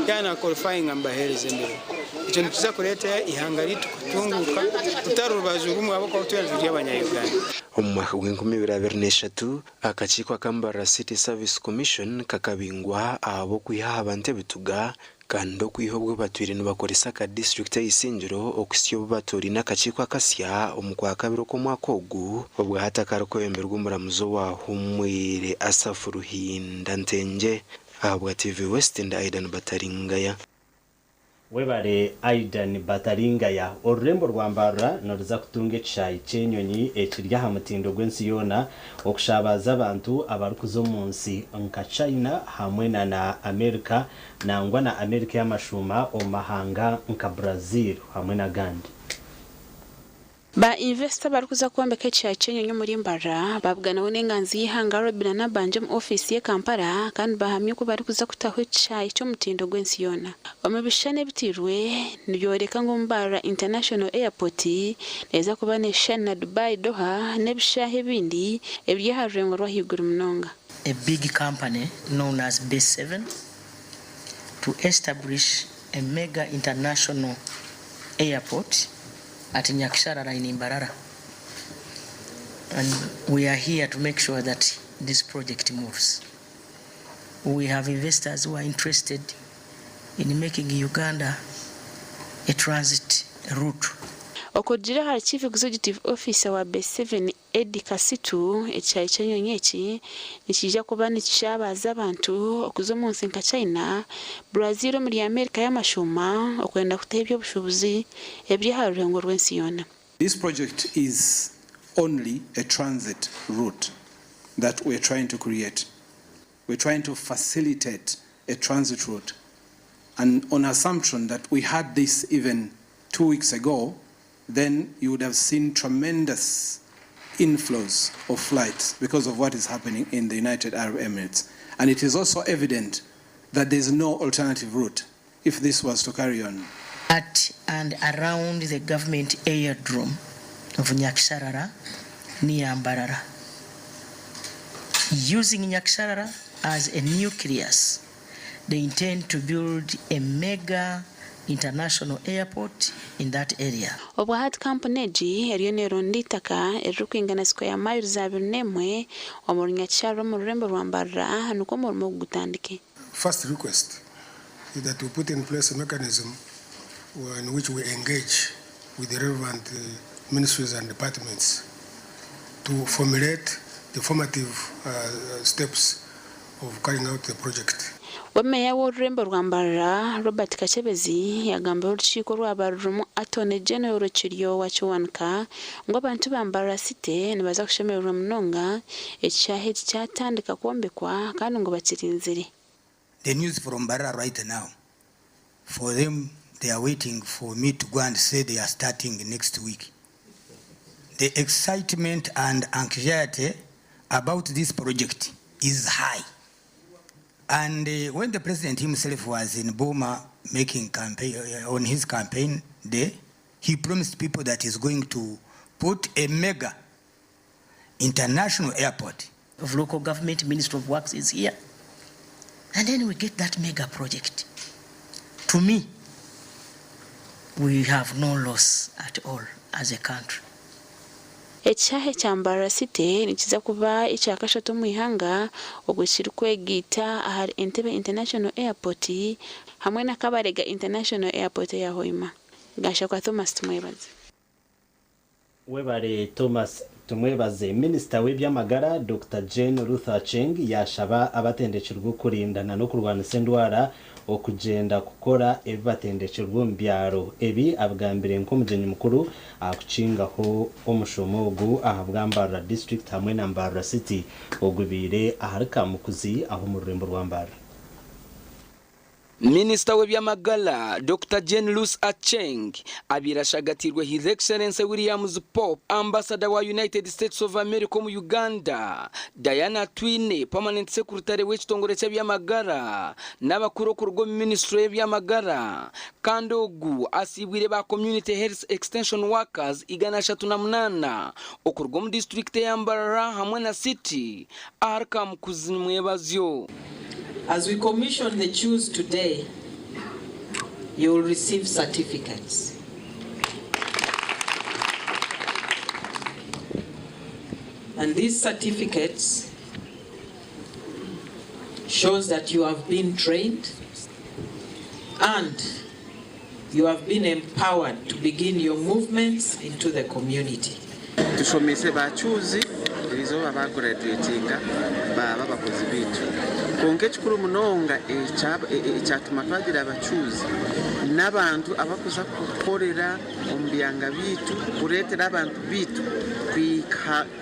Speaker 18: yaaba nakorofayinga mbaheereze emirimo. Ekyo nikiza kureeta eihanga ryaitu kutunguuka rutari rubaju rumwe ahabw'okuba twena turi abanya-Uganda.
Speaker 16: Omu mwaka gw'enkumi ibiri 23, akakiiko aka Mbarara City Service Commission kakabingwa ahabw'okwiha aha bantu ebituga Kandi okwiha obwo batwire nibakoresa aka disiturikiti ey'Isingiro okuhitsya obu batoraine akakiiko akasya omu Kwakabiri okw'omwaka ogu, obwo hati akarikwebemberwa omuramuzi owaahumwire Asaph Ruhinda Ntengye. Ahabwa TV West ndi Aidan Bataringaya.
Speaker 1: Webare Aidan Bataringaya. Orurembo rwa Mbarara niruza kutunga ekishaayi ky'enyonyi ekiri aha mutindo gw'ensi yoona okushabaza abantu abarikuza omu nsi nka China hamwe na na America nangwa na Amerika y'amashuuma omu mahanga nka Brazil hamwe n'agandi.
Speaker 3: Ba invesita abarikuza kwombeka ekishaayi ky'enyonyi omuri Mbarara babuganaho n'enganzi y'eihanga Robinah Nabbanja omu ofiisi ye Kampala kandi bahamya oku barikuza kutaho ekishaayi ky'omutindo gw'ensi yoona. Omu bishushani ebiteirwe nibyoreka ngu Mbarara International Airport neeza kuba neshushana na Dubai, Doha n'ebishaayi ebindi ebiri aha rurengo rw'ahaiguru munonga.
Speaker 4: A big company known as Base 7 to establish a mega international airport at Nyakisharara in Mbarara and we are here to make sure that this project moves. We have investors who are interested in making Uganda a transit route.
Speaker 3: Okurugiirira ahari Chief Executive Officer wa Base 7 Eddie Kasitu, ekishaayi ky'enyonyi eki nikiija kuba nikishabaaza abantu okuza omu nsi nka China, Brazil omuri Amerika y'amashuuma okwenda kutaho eby'obushuubuzi ebiri aha rurengo rw'ensi yoona.
Speaker 8: This project is only a transit route that we're trying to create. We're trying to facilitate a transit route and on assumption that we had this even 2 weeks ago, then you would have seen tremendous inflows of flights because of what is happening in the United Arab Emirates. And it is also evident that there is no alternative route if this was to carry on.
Speaker 4: At and around the government aerodrome of Nyakisharara near Mbarara. Using Nyakisharara as a nucleus, they intend to build a mega international airport in that area.
Speaker 3: Obwa hati kampuni egi eriyo neeronda eitaka eririkwingana square miles 21 omuri Nyakisharara omu rurembo rwa Mbarara nikwo omurimo ogu gutandike.
Speaker 19: First request is that we put in place a mechanism in which we engage with the relevant ministries and departments to formulate the formative steps of carrying out the project.
Speaker 3: We meeya w'orurembo rwa Mbarara, Robert Kakyebezi yagambira orukiiko orwaba rurimu Attorney General Kiryowa Kiwanuka ngu abantu ba Mbarara City nibaza kushemererwa munonga ekishaayi eki kyatandika kwombekwa kandi ngu bakirinzire.
Speaker 20: The news from Mbarara right now, for them, they are waiting for me to go and say they are starting next week. The excitement and anxiety about this project is high. And when the president himself was in Boma making campaign on his campaign day, he promised people that he's going to put a mega international airport.
Speaker 4: Of local government, Minister of Works is here. And then we get that mega project. To me, we have no loss at all as a country.
Speaker 3: Ekishaayi ekya Mbarara City nikiza kuba ekya kashatu omu ihanga obwo kirikwegaita ahari Entebbe International Airport hamwe na Kabarega International Airport eya Hoima. Gashakwa Thomas Tumwebaze.
Speaker 1: Webare Thomas Tumwebaze. Minisita w'eby'amagara Dr Jane Ruth Aceng yashaba abatendekirwe okurindana n'okurwanisa endwara okugyenda kukora ebi batendekirwe omu byaro. Ebi abigambire nk'omugyenyi mukuru aha kukingaho omushomo ogu aha bwa Mbarara District hamwe na Mbarara City ogubiire ahari Kamukuzi aho omu rurembo rwa Mbarara.
Speaker 10: Minisita w'eby'amagara, Dokita Jane Ruth Aceng abaire ashagatiirwe His Excellency Williams Pope, Ambasada wa United States of America omu Uganda, Diana Atwine, Permanent Secretary w'ekitongore ky'eby'amagara n'abakuru okuruga omu minisiture y'eby'amagara kandi ogu asiibwire ba Community Health Extension Workers 308 okuruga omu disiturikiti eya Mbarara hamwe na City ahari Kamukuzi Nimwebazyo.
Speaker 11: As we commission the CHEWs today, you will receive certificates. And these certificates shows that you have been trained and you have been empowered to begin your movements into the community.
Speaker 12: Tushomese ba CHEWs erizooba baguraduwetinga baaba abakozi baitu. Kwonka ekikuru munonga ekyatuma twagira aba CHEWs n'abantu abakuza kukorera omu byanga byaitu kureetera abantu baitu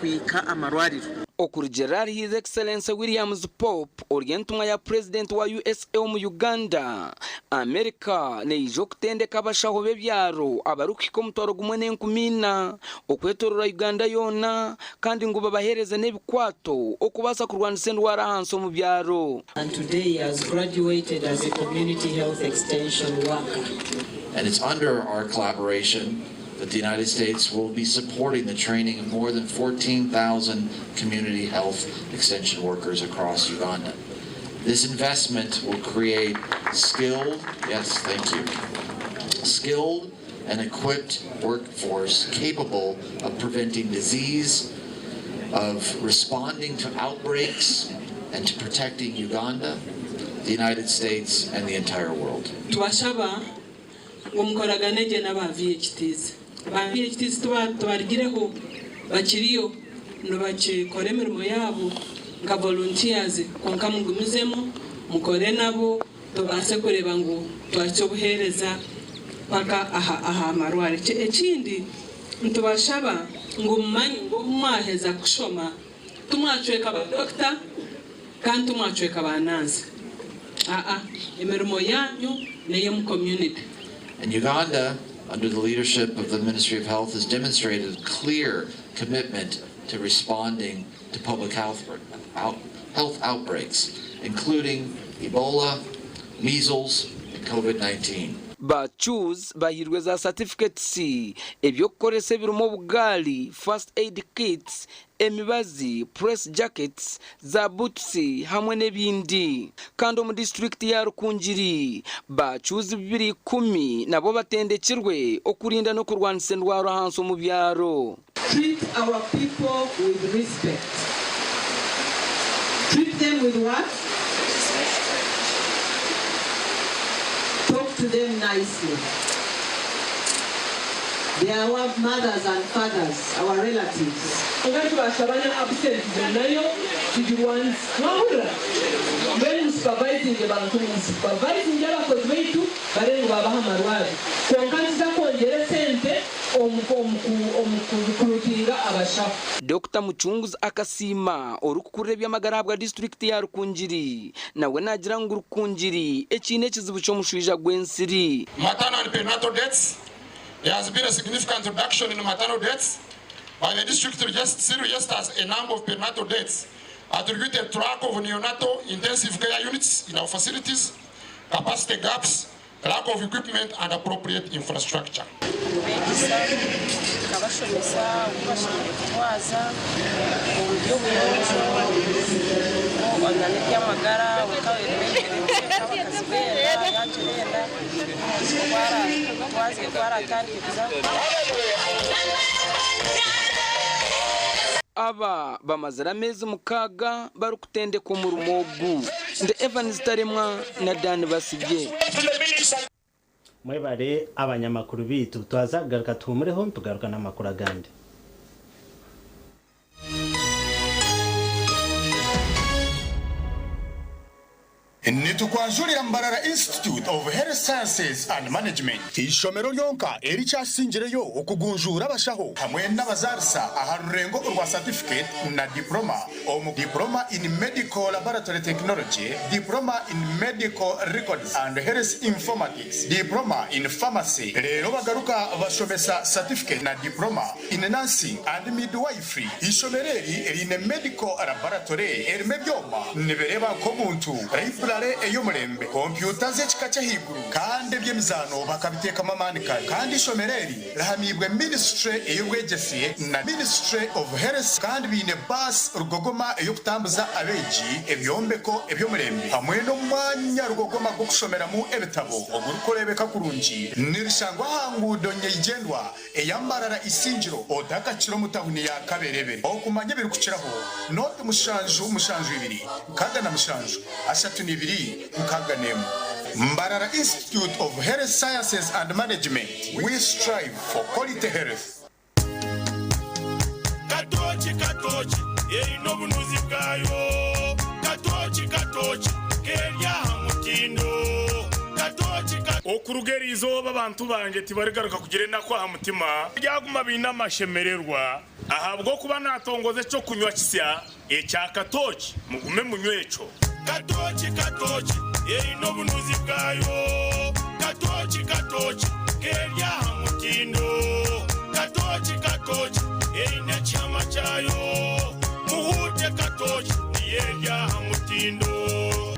Speaker 12: kuhika amarwariro.
Speaker 10: Okurugiirira ahari His Excellency Williams Pope ori entumwa ya Purezidenti wa USA omu Uganda, America neija okutendeka abashaho b'ebyaro abarikuhika 1400 okwetorora Uganda yoona kandi ngu babaheereze n'ebikwato okubaasa kurwanisa endwara ahansi omu byaro.
Speaker 11: And today he has graduated as a community health extension worker.
Speaker 21: And it's under our collaboration that the United States will be supporting the training of more than 14,000 community health extension workers across Uganda. This investment will create skilled, yes, thank you, skilled and equipped workforce capable of preventing disease, of responding to outbreaks, and to protecting Uganda, the United States, and the entire world.
Speaker 22: Tubashaba ngu mukoragane gye n'aba VHTs. Ba VHTs tubarugireho bakiriyo nibakikora emirimo yaabo nka volunteers, kwonka mugumizemu mukore nabo tubaase kureeba ngu twahitsya obuheereza paka aha marwariro. Ekindi nitubashaba ngu mumanye ngu obu mwaheza kushoma tumwacweka ba dokita kandi tumwacweka ba nurse. Aa, emirimo yanyu n'ey'omu community.
Speaker 21: And Uganda, under the leadership of the Ministry of Health, has demonstrated a clear commitment to responding to public health outbreaks, including Ebola, measles, and COVID-19.
Speaker 10: Ba CHEWs bahairwe za satifiketi, eby'okukoresa ebirimu obugaari, first aid kits, emibazi, press jackets, za boots hamwe n'ebindi. Kandi omu disiturikiti ya Rukungiri, ba CHEWs 210 nabo batendekirwe okurinda n'okurwanisa endwara ahansi omu byaro.
Speaker 22: Treat our people with respect. Treat them with what? Talk to them nicely. They are our mothers and fathers, our relatives.
Speaker 23: Nga tubashabanya absentism nayo tugirwanise. Mwahurira? Mbwenu musupervisinge bantu, musupervisinge abakozi baitu barebe ngu babaha amarwariro. Kwonka nituza kwongyera esente omu kurecruitinga abashaho.
Speaker 10: Dr Mucunguzi akasiima orikukurira eby'amagara ahabwa disiturikiti ya Rukungiri nawe naagira ngu Rukungiri ekiine ekizibu ky'omushwija gw'ensiri.
Speaker 24: Maternal and perinatal deaths. There has been a significant reduction in maternal deaths, but the district still registers a number of perinatal deaths attributed to lack of neonatal intensive care units in our facilities, capacity gaps, lack of equipment and appropriate infrastructure.
Speaker 25: Kubegesa, tukabashomesa oku bashemereire kutwaza omu by'obuyonjo n'eby'amagara abakazi benda yakira enda twaratandike kuza.
Speaker 10: Aba bamazire ameezi 6 barikutendeka omurimo ogu. Ndi Evans Taremwa na Dan Basibye.
Speaker 1: Mwebare abanyamakuru bitu, twaza kugaruka tuhumureho tugaruka n'amakuru agandi.
Speaker 5: Nitukwanjurira Mbarara Institute of Health Sciences and Management, eishomero ryonka erikyasingireyo okugunjuura abashaho hamwe n'abazaarisa aha rurengo orwa satifiketi na diploma omu Diploma in Medical Laboratory Technology, Diploma in Medical Records and Health Informatics, Diploma in Pharmacy reero bagaruka bashomesa satifiketi na Diploma in Nursing and Midwifery. Eishomero eri riine Medical Laboratory erimu ebyoma nibireeba nk'omuntu, Library ey'omurembe, kompyuta z'ekika ky'ahaiguru kandi eby'emizaano bakabiteekamu amaani kare. Kandi eishomero eri rihamiibwe Ministry ey'obwegyese na Ministry of Health kandi baine baasi rugogoma ey'okutambuza abeegi, ebyombeko eby'omurembe hamwe n'omwanya rugogoma gw'okushomeramu ebitabo ogurikureebeka kurungi. Nirishangwa aha nguudo nyeigyendwa eya Mbarara Isingiro otakakira omu tahuni ya Kaberebere. Okumanya ebirikukiraho, nooti 772 67 32 61. Mbarara Institute of Health Sciences and Management, we strive for quality health.
Speaker 7: Katooki katooki eine obunuzi bwayo Katooki katooki keri aha mutindo Katooki ka.
Speaker 9: Okuruga eri izooba abantu bangye tibarigaruka kugira enaku aha mutima, baryaguma baine amashemererwa, ahabw'okuba naatongoza eky'okunywa kisya ekya katooki, mugume munywe ekyo.
Speaker 7: Katooki katooki eine obunuzi bwayo Katooki katooki keri aha mutindo Katooki katooki eine ekihama kyayo Muhuute katooki niyo eri aha mutindo.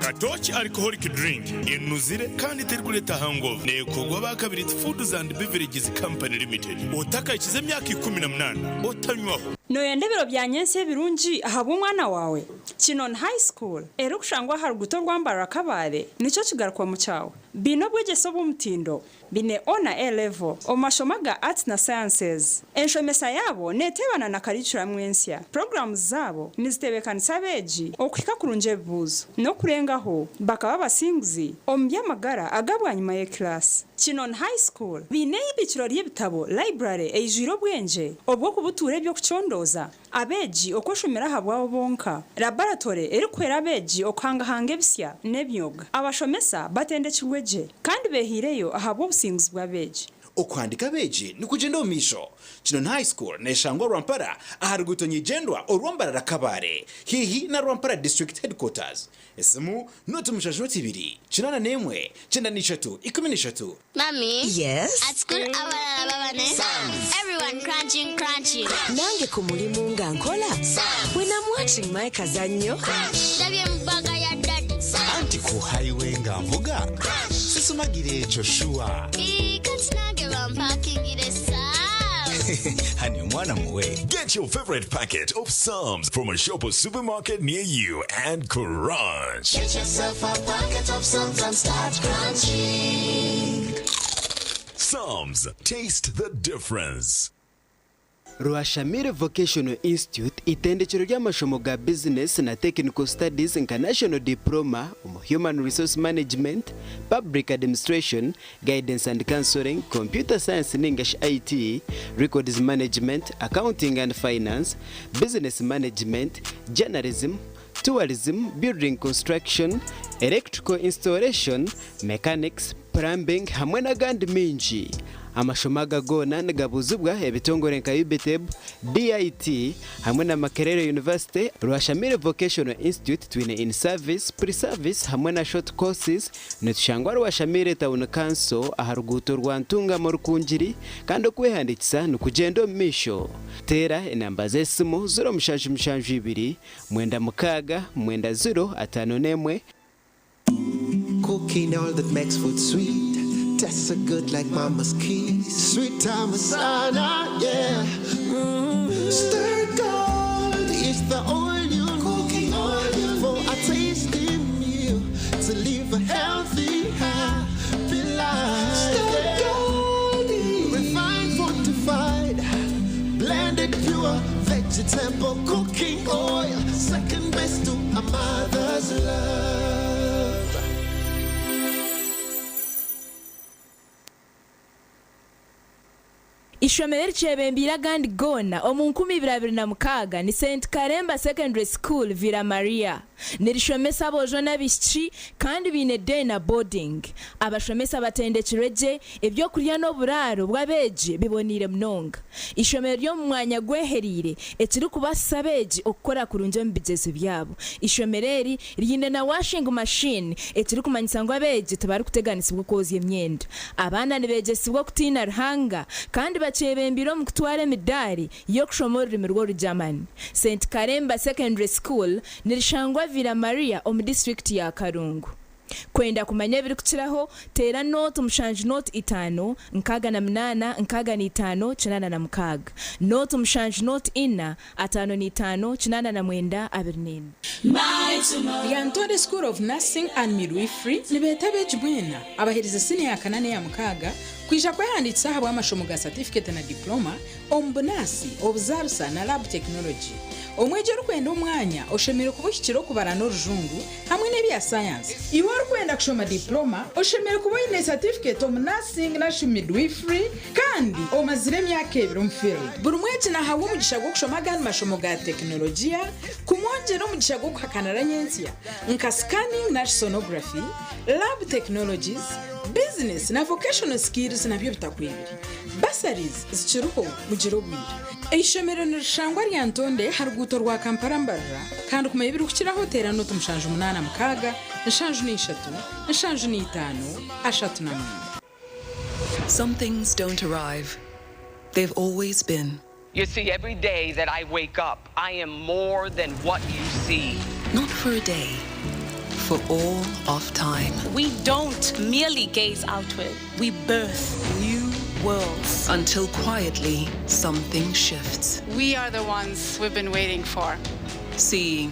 Speaker 9: Katooki Alcoholic Drink enuzire kandi terikureeta hangover. Neekorwa aba Kabiriiti Foods and Beverages Company Limited. Otakahikize emyaka 18 otanywaho.
Speaker 13: Nooyenda ebiro bya nyentsya ebirungi ahabw'omwana waawe? Kinon High School, erikushangwa aha ruguuto rwa Mbarara Kabale, nikyo kigarukwamu kyawe. Baine obwegyese obw'omutindo, baine O na A level omu mashomo aga Arts na Sciences. Enshomesa yaabo neteebana na karicuramu ensya. Puroguraamu zaabo nizitebeekanisa abeegi okuhika kurungi ebibuuzo, n'okurengaho bakaba abasinguzi omu by'amagara aga bwanyima y'ekilaasi. Kinon High School, baine eibiikiro ry'ebitabo, library, eijwire obwengye obw'okubutuura eby'okucondooza, Abeegi okweshomera ahabwabo bonka, laboratory erikuhwera abeegi okuhangahanga ebisya n'emyoga. Abashomesa batendekirwe gye kandi behaireyo ahabw'obusinguzi bw'abeegi.
Speaker 14: Okuhandiika abeegi nikugyenda omu maisho. Kinoni High School neshangwa Rwampara aha ruguuto nyeigyendwa orwa Mbarara Kabale haihi na Rwampara District Headquarters. Esimu, 072 81 93 13.
Speaker 26: Mummy.
Speaker 27: Yes.
Speaker 26: At school abalala baba ne
Speaker 27: Sums.
Speaker 26: Everyone crunching crunching.
Speaker 27: Nange ku mulimu nga nkola.
Speaker 26: Sums.
Speaker 27: When I'm watching my kazannyo.
Speaker 26: Crunch. Ndabye mu bbaga ya daddy. Sums.
Speaker 28: Anti ku highway nga nvuga.
Speaker 26: Crunch.
Speaker 28: Sisumagira ekyo shuwa.
Speaker 26: Ii, kati nange bampakingire Sums.
Speaker 28: Honey omwana muwe.
Speaker 29: Get your favorite packet of Psalms from a shop or supermarket near you and crunch.
Speaker 30: Get yourself a packet of Psalms and start crunching.
Speaker 29: Psalms, taste the difference.
Speaker 16: Rwashamire Vocational Institute itendekero ry'amashomo ga bizinesi na Technical Studies nka National Diploma omu Human Resource Management, Public Administration, Guidance and Counselling, Computer Science ninga shi IT, Records Management, Accounting and Finance, Business Management, Journalism, Tourism, Building Construction, Electrical Installation, Mechanics, Plumbing hamwe n'agandi maingi. Amashomo aga goona nigabuuzibwa ebitongore nka UBTEB, DIT hamwe na Makerere University, Rwashamire Vocational Institute twine in service, pre service hamwe na short courses. Nitushangwa Rwashamire Town Council aha ruguuto rwa Ntungamo Rukungiri kandi okwehandiikisa nikugyenda omu maisho. Teera enamba z'esimu 0772 96 90 51.
Speaker 30: Cooking all that makes food sweet. Tastes so good like mama's kiss. Sweet Tamasana, yeah. Stir gold is the oil you cooking oil for a tasty meal to live a healthy, happy life. Stir gold, refined, fortified, blended pure vegetable cooking oil. Second best to a mother's love.
Speaker 31: Ishomero erikyebembeire agandi goona omu 2026 ni St Karemba Secondary School Villa Maria. Nirishomesa aboojo n'abaishiki kandi baine day na boarding. Abashomesa batendekirwe gye, ebyokurya n'oburaaro bw'abeegi biboneire munonga. Eishomero ry'omu mwanya gwehereire ekirikubaasisa abeegi okukora kurungi omu bigyezo byabo. Eishomero eri riine na washing machine ekirikumanyisa ngu abeegi tibarikuteganisibwa okwozya emyenda. Abaana nibeegyesibwa okutiina Ruhanga kandi bakyebembeire omu kutwara emidaari y'okushoma orurimi rw'Orugyamani. St Karemba Secondary School nirishangwa Villa Maria omu disiturikiti ya Kalungu. Kwenda kumanya ebirikukiraho, teera nooti mushanju nooti itaano, 68, 65, 86, nooti mushanju nooti ina, 55, 89, 24.
Speaker 2: Lyantonde School of Nursing and Midwifery nibeeta abeegi bwena abaherize siniya ya kana n'eya mukaaga kwija kwehandiikisa ahabw'amashomo ga satifiketi na diploma omu bunaasi, obuzaarisa na lab technology. Omwegi orikwenda omwanya oshemereire kuba ohikire okubara n'orujungu hamwe n'ebya sayansi. Iwe orikwenda kushoma diploma oshemereire kuba oine satifiketi omu nursing narishi midwifery kandi omazire emyaka ebiri omu field. Buri mwegi nahabwa omugisha gw'okushoma agandi mashomo ga tekinologiya kumwongyera omugisha gw'okuhakanira nyentsya nka scanning narishi sonography, lab technologies, business na vocational skills nabyo bitakwebire. Bursaries zikiriho mugire obwire. Eishomero nirishangwa Lyantonde aha ruguuto rwa Kampala Mbarara kandi kumanya ebirikukiraho teera nooti 786 73 75 39.
Speaker 3: Some things don't arrive. They've always been.
Speaker 4: You see, every day that I wake up, I am more than what you see.
Speaker 3: Not for a day, for all of time.
Speaker 6: We don't merely gaze outward, we birth new worlds.
Speaker 3: Until quietly, something shifts.
Speaker 8: We are the ones we've been waiting for.
Speaker 3: Seeing,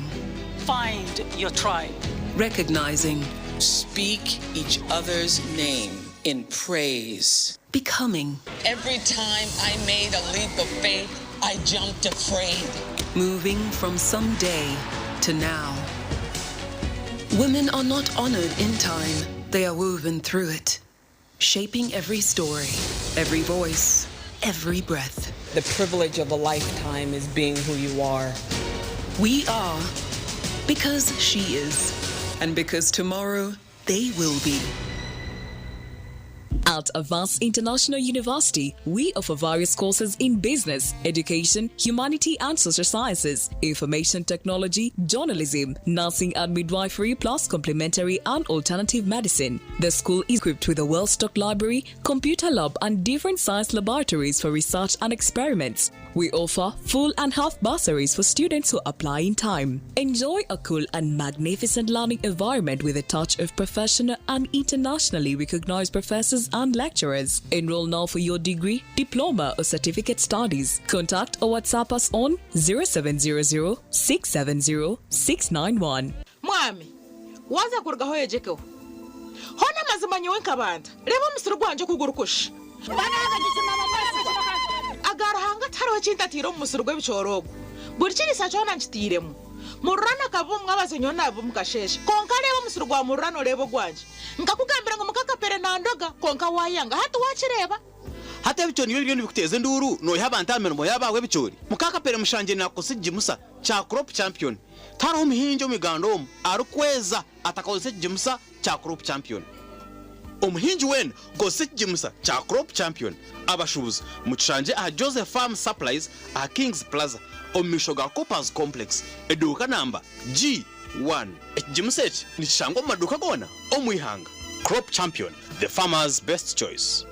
Speaker 6: Find your tribe.
Speaker 3: recognizing,
Speaker 12: Speak each other's name in praise.
Speaker 3: becoming,
Speaker 12: Every time I made a leap of faith, I jumped afraid.
Speaker 3: moving from someday to now. Women are not honored in time, they are woven through it, shaping every story, every voice, every breath.
Speaker 12: The privilege of a lifetime is being who you are.
Speaker 3: We are because she is, and because tomorrow they will be.
Speaker 15: At Avance International University, we offer various courses in business, education, humanity and social sciences, information technology, journalism, nursing and midwifery, plus complementary and alternative medicine. The school is equipped with a well stocked library, computer lab, and different science laboratories for research and experiments. We offer full and half bursaries for students who apply in time. Enjoy a cool and magnificent learning environment with a touch of professional and internationally recognized professors and lecturers. Enroll now for your degree, diploma, or certificate studies. Contact or WhatsApp us on 0700 670 691.
Speaker 17: Mwami waza kurugaho yejekeho hona amazima nyowe nkabanda reba omusiri gwanje okugurukusha aga Ruhanga tihariho kintu atiire omu musiri gw'ebicooro ogwo buri kirisa kyona nkitiiremu mururana akaba omwabazo nyowe naba omukasheshe konka reeba omusiri gwa mururana oreeba ogwangye nkakugambira ngu mukakapere nandoga konka wayanga hati wakireeba.
Speaker 18: Hati ebicoori nibyo biriyo nibikuteeza enduuru noiha abantu aha mirimo yabaabwe ebicoori mukakapere mushangye nakukosa ekigimusa kya Crop Champion. Tihariho omuhingi omu Uganda omu arikweza atakakozesa ekigimusa kya Crop Champion. Omuhingi weena kozesa ekigimusa kya Crop Champion. Abashuubuzi mukishangye aha Joseph Farm Supplies aha Kings Plaza omu maisho ga Coopers Complex eduuka namba G1. Ekigimusa eki nikishangwa omu maduuka goona omu ihanga. Crop Champion, the farmer's best choice.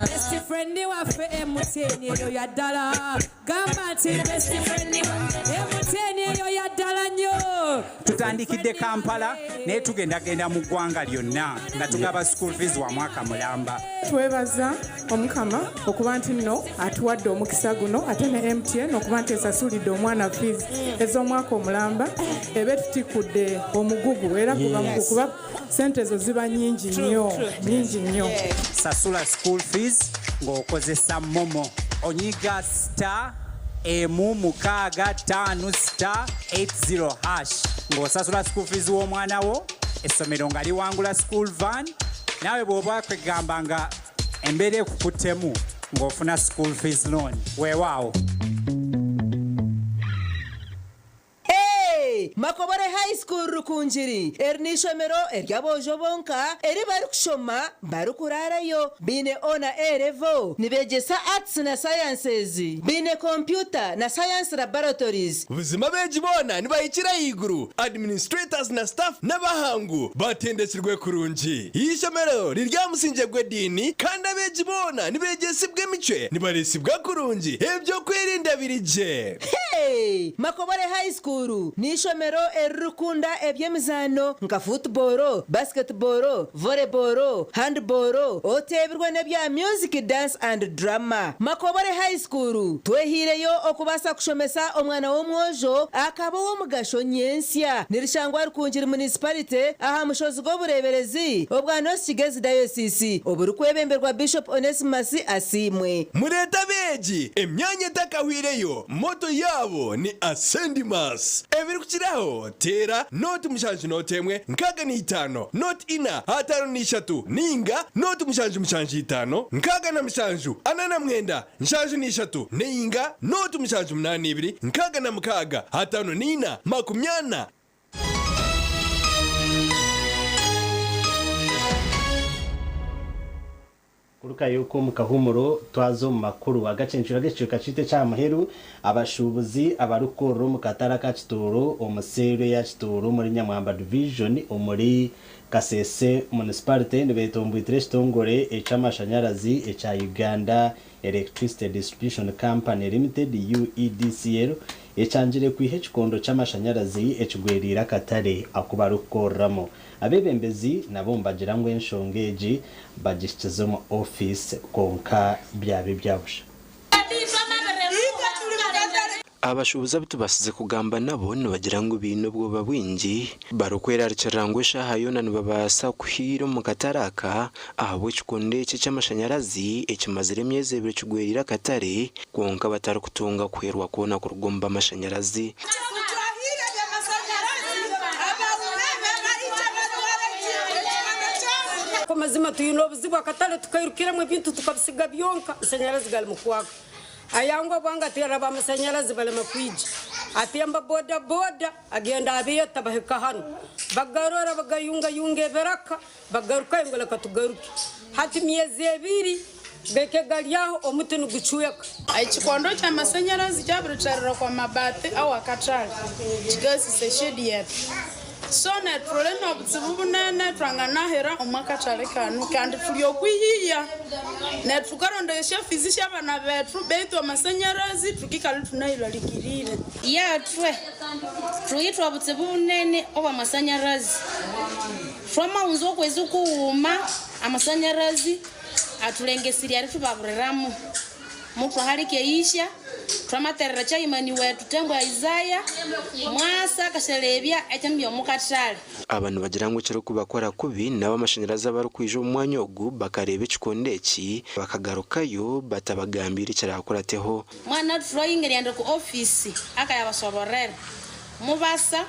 Speaker 19: Best friend waffe MTN eyo ya ddala. Gamba nti best friend MTN eyo ya ddala nnyo.
Speaker 20: Tutandikidde Kampala naye tugendagenda mu ggwanga lyonna nga tugaba school fees wa mwaka mulamba.
Speaker 32: Twebaza Omukama okuba nti nno atuwadde omukisa guno ate ne MTN okuba nti esasulidde omwana fees ez'omwaka omulamba ebe tutikudde omugugu era kuba mugugu kuba sente ezo ziba nnyingi nnyo, nnyingi nnyo.
Speaker 20: Sasula school fees ng'okozesa MoMo. Onyiga star emu mukaaga ttaano star 80 hash ng'osasula school fees w'omwana wo, essomero nga liwangula school van. Naawe bw'oba kwegamba nga embeera ekukuttemu ng'ofuna school fees loan. Weewaawo.
Speaker 33: Hey! Makobore High
Speaker 1: School Rukungiri, Eri n'eishomero ery'aboojo bonka eri barikushoma barikuraarayo. Baine O na A level, nibeegyesa Arts na Sciences, baine kompyuta na Science Laboratories.
Speaker 5: Buzima abeegi boona nibahikira ahaiguru, administrators na staff n'abahangu batendekirwe kurungi. Eishomero riri aha musingye gw'ediini kandi abeegi boona nibeegyesibwa emicwe, nibareesibwa kurungi, eby'okwerinda biri gye.
Speaker 1: Hey! Makobore High School n'eishomero eririkukunda eby'emizaano nka football, basketball, volleyball, handball, oteebirwe n'ebya music, dance and drama. Makobore High School twehaireyo okubaasa kushomesa omwana w'omwojo akaba ow'omugasho nyentsya. Nirishangwa Rukungiri Municipality aha mushozi gw'obureeberezi obwa North Kigezi Diocese oburikwebemberwa Bishop Onesmus Asiimwe.
Speaker 5: Mureete abeegi emyanya etakahwireyo, motto yaabo ni Ascendimus. Ebirikukiraho teera nooti mushanju nooti emwe 65 nooti ina 53 ninga nooti mushanju mushanju itaano 67 49 73 neinga nooti mushanju munaana ibiri 66 54 40.
Speaker 7: Kurukayo okwo omu kahuumuro twaza omu makuru agacencwire ag'ekicweka kyaitu eky'aha muheru, abashuubuzi abarikukorera omu katare aka Kitooro omu seeru eya Kitooro omuri Nyamwamba Division omuri Kasese Municipality nibetomboitira ekitongore eky'amashanyarazi ekya Uganda Electricity Distribution Company Limited, UEDCL, ekyangire kwiha ekikondo ky'amashanyarazi ekigweriire akatare aku barikukoreramu. Abeebembezi nabo nibagira ngu enshonga egi bagihikize omu ofiisi kwonka byaba ebya busha.
Speaker 16: Abashuubuzi abu tubaasize kugamba nabo nibagira ngu baine obwoba bwingi barikwerarikirira ngu eshaaha yoona nibabaasa kuhiira omu katare aka ahabw'ekikondo eki eky'amashanyarazi ekimazire emyezi ebiri kigweriire akatare kwonka batarikutunga kuhwerwa kwona kuruga omu b'amashanyarazi.
Speaker 9: Amazima twine obuzibu akatare tukairukiramu ebintu tukabisiga byonka amashanyarazi garimu kwaka ayangwa bwanga aterera amasanyarazi barema kwija atemba boda boda agenda abeeta bahika hanu bagarora bagayungayunga ebiraka bagarukayo ngu reka tugaruke hati myezi ebiri geke gari aho omuti nigucweka.
Speaker 10: Ekikondo ky'amasanyarazi kyabirikyarira kwa mabaati awakatare kikasisa eshedi yetu so neturi n'obuzibu bunene twanganahera omu akatare kanu kandi turi okwihiya netukarondesya fizi sy'abaana bethu beitu amasanyarazi tukikala tunayilalikirire.
Speaker 11: Yatwe thuhitwa obutsibu bunene obw'amasanyarazi. Thwamaghunza okwezi kughuma amasanyarazi athulengesirye erithubabuliramu. Muthwahalika eyisya, thwamaterera chairman wethu Tembwa Isaiah mwasa akashalebya ekyamibya omu kathale.
Speaker 16: Aba nibagira ngu ekirikubakora kubi n'ab'amashanyarazi abarikwija omu mwanya ogu bakareeba ekikondo eki bakagarukayo batabagambiire ekiraakurateho.
Speaker 11: Mwana thulayinga erighenda oku office akayabasoborera. Mubasa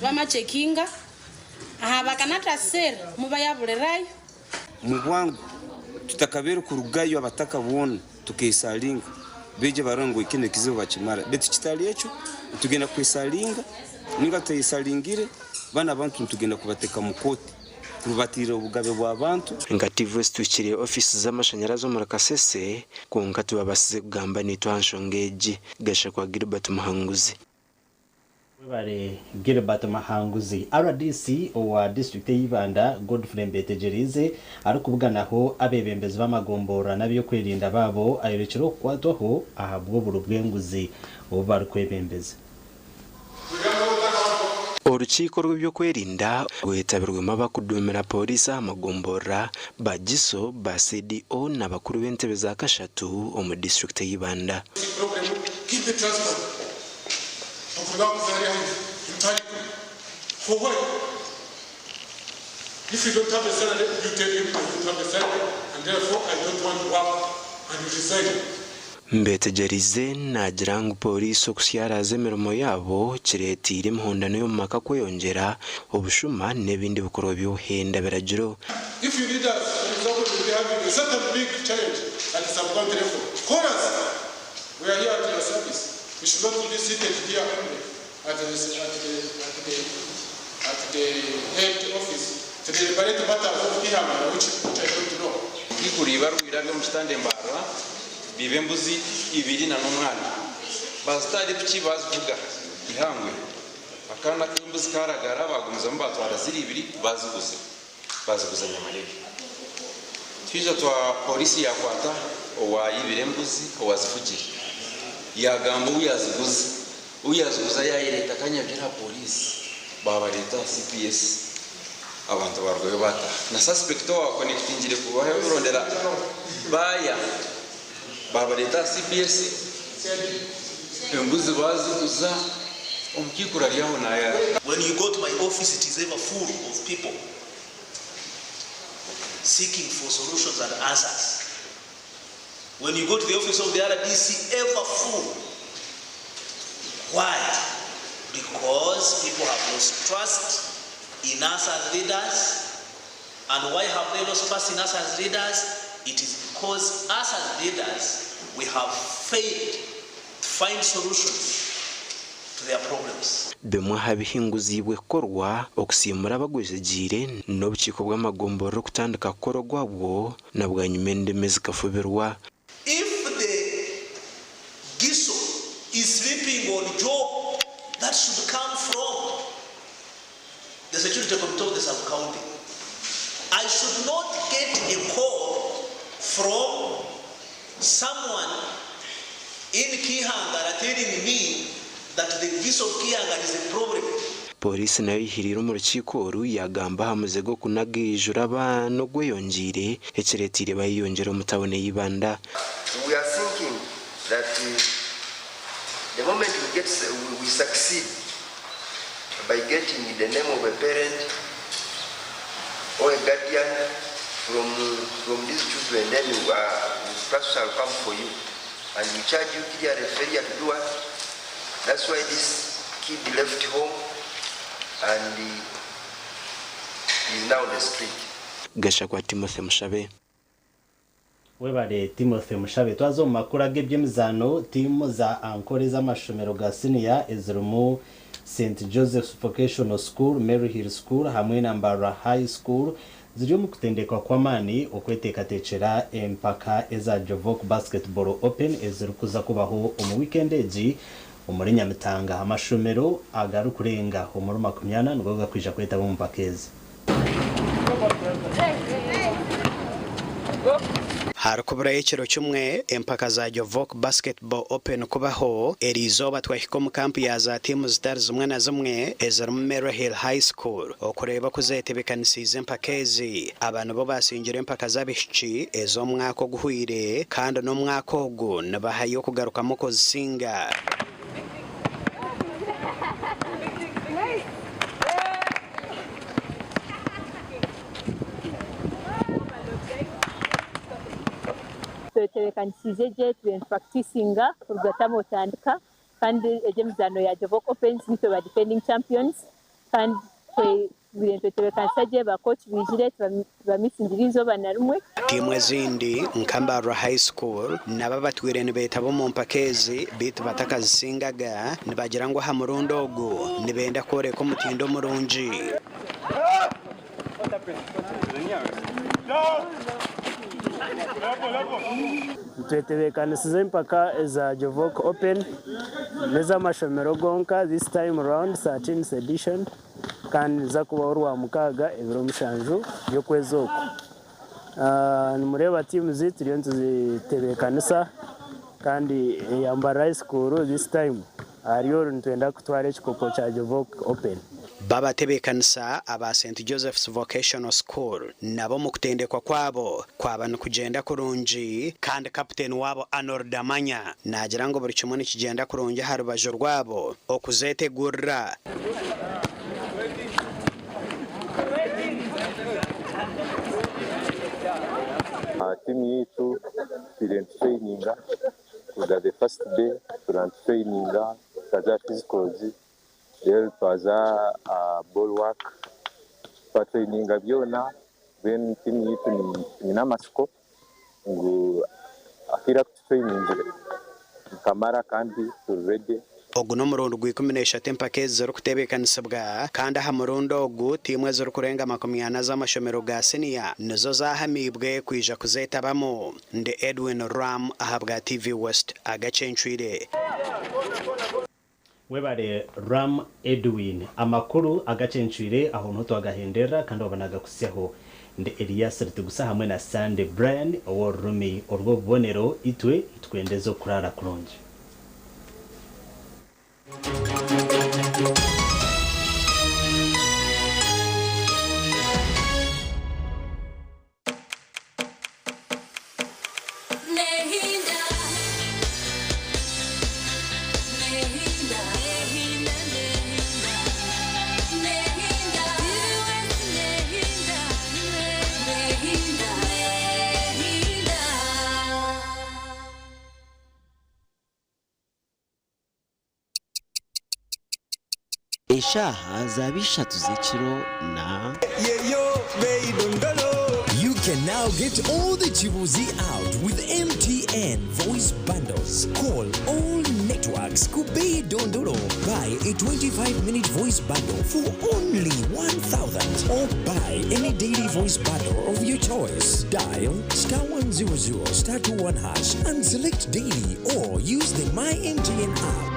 Speaker 11: bamachekinga aha bakanathasira mubayabulirayo.
Speaker 13: Mubwangu tutakabaire kurugayo abataka boona tukesalinga baije barore ngu kinu ekizibu bakimara baitu kitali ekyo nitugenda kwesalinga ninga tutayesalingire banu abantu nitugenda kubateka mu kooti kurubatirira obugabe bw'abantu.
Speaker 16: Nka TVS tuhikire ofiisi z'amashanyarazi omuri Kasese kwonka tibabasize kugamba naitwe aha nshonga egi, Gashakwa Gilbert Muhanguzi.
Speaker 7: Webare Gilbert Muhanguzi. Rdc owa disiturikiti eya Ibanda, Godfrey Mbetegyereize arikubuganaho abeebembezi b'amagomborora n'ab'ebyokwerinda baabo ayorekire okukwatwaho ahabw'oburo bw'enguzi obu barikwebembeza.
Speaker 16: Orukiiko rw'ebyokwerinda rwetabirwemu abarikuduumira pooriisi aha magomborora, ba GISO, ba CDO na bakuru b'entebe za kashatu omu disiturikiti ya Ibanda. Mbetegyereize naagira ngu pooriisi okusyaraaza emirimo yaabo kireeteire emihondano y'omu maka kweyongyera, obushuma n'ebindi bikorwa by'obuhenda biragiro.
Speaker 14: at the head office to deliberate matters of Kihangara, which I don't know.
Speaker 21: Kikuriba rwira byo mukitande mbarwa bibe embuzi ibiri na n'umwana bazitari kuki bazivuga ihangwe akana k'embuzi karagara bagumizamu batwara ziri ibiri baziguze baziguza nyamarebe twija twa polisi yakwata owayibira embuzi owazivugire yagamba uyaziguze uyaziguza yayireta kanyabyo polisi babareta CPS abantu barwayo bata na suspect wakonectingire kubaho burondera baya babareta CPS embuzi baziguza omukikura ryaho naya.
Speaker 22: When you go to my office, it is ever full of people seeking for solutions and answers. When you go to the office of the RDC, ever full. Why? Because people have lost trust in us as leaders. And why have they lost trust in us as leaders? It is because us as leaders, we have failed to find solutions to their problems.
Speaker 16: Bimwe aha bihinguziibwe kukorwa okusiimura abagwezegiire n'obukiiko bw'amagomborero okutandika kukora ogwabwo na bwanyuma endimi zikafubirwa.
Speaker 22: If the GISO is sleeping on job, that should come from the security committee of the sub-county. I should not get a call from someone in Kihangara telling me that the GISO of Kihangara is a problem.
Speaker 16: Polisi nayo yihirira omu rukiiko oru yagamba aha muze gw'okunaga ijura abaana ogweyongiire ekireetiire bayeyongyera omu tawuni ey'Ibanda.
Speaker 23: We are thinking that the moment we succeed by getting the name of a parent or a guardian from these children, then we shall come for you and we charge you clearly failure to do what. That's why this kid left home and he is now on the street.
Speaker 16: Gashakwa Timothy Mushabe.
Speaker 7: Webale Timothy Mushabe. Twaza omu makuru ag'eby'emizaano. Tiimu za Ankore z'amashomero ga siniya ezirimu St Joseph's Vocational School, Mary Hill School hamwe na Mbarara High School ziri omu kutendekwa kw'amaani okweteekateekyera empaka eza Jovok Basketball Open ezirikuza kubaho omu weekend egi omuri Nyamitanga. Amashomero agarikurenga omuri 40 nigo gakwija kwetaba omu mpaka ezi.
Speaker 24: Harikuburayo ekiro kimwe empaka za Jovok Basketball Open kubaho, eri izooba twahika omu kampu ya za tiimu zitari zimwe na zimwe ezirimu Mary Hill High School okureeba ku zeetebeekanisiize empaka ezi. Aba nibo basingire empaka z'abaishiki ez'omwaka oguhwire kandi n'omwaka ogu nibahayo okugarukamu kuzisinga.
Speaker 25: Twetebeekanisiize gye tube nitupracticinga kuruga tamu otandika kandi egy'emizaano ya Jovok Opens nitwe ba defending champions kandi twebire nitwetebeekanisa gye ba coach biijire tibamisingire izooba na rimwe.
Speaker 24: Tiimu ezindi nka Mbarara High School nabo abatwire nibeetaba omu mpaka ezi beitu batakazisingaga nibagira ngu aha murundi ogu nibenda kworeka omutindo omurungi.
Speaker 26: Twetebeekanisize empaka eza Jovok Open n'ez'amashomero gonka this time round 13th edition kandi niza kubaho rwa mukaaga ebiro 7 by'okwezi oku. Nimureeba tiimu zi turiyo nituzitebeekanisa kandi eya Mbarara High School this time ahari oru nitwenda kutwara ekikopo kya Jovok Open.
Speaker 24: Babatebeekanisa aba St Joseph's Vocational School nabo omu kutendekwa kwabo kwaba nikugenda kurungi kandi kapiteni wabo Arnold Damanya naagira ngu buri kimwe nikigenda kurungi aha rubaju rwabo okuzeetegurira.
Speaker 27: Tiimu yaitu twire nitutraininga kuruga the first day turantutraininga tukaza physicals then twaza ball work twatraininga byona. Then tiimu yaitu nyine amasiko ngu akaire aku tutrainingire nikamara kandi turi ready.
Speaker 24: Ogu n'omurundi gwa 13 empaka ezi zirikutebeekanisibwa kandi aha murundi ogu tiimu ezirikurenga 40 z'amashomero ga siniya nizo zaahamiibwe kwija kuzeetabamu. Ndi Edwin Ram ahabwa TV West agacencwire.
Speaker 7: Webare Ram Edwin. Amakuru agacencwire aho niho twagahenderera kandi waba nagakutsyaho. Ndi Elias Rutigusa hamwe na Sunday Brian ow'orurimi orw'obubonero itwe nitukwendeza okuraara kurungi.
Speaker 2: Eshaaha zaaba ishatu z'ekiro na.
Speaker 3: You can now get all the Chibuzi out with MTN voice bundles. Call all networks Kubei Dondolo. Buy a 25-minute voice bundle for only 1,000 or buy any daily voice bundle of your choice. Dial star 100 star 21 hash and select daily or use the My MTN app.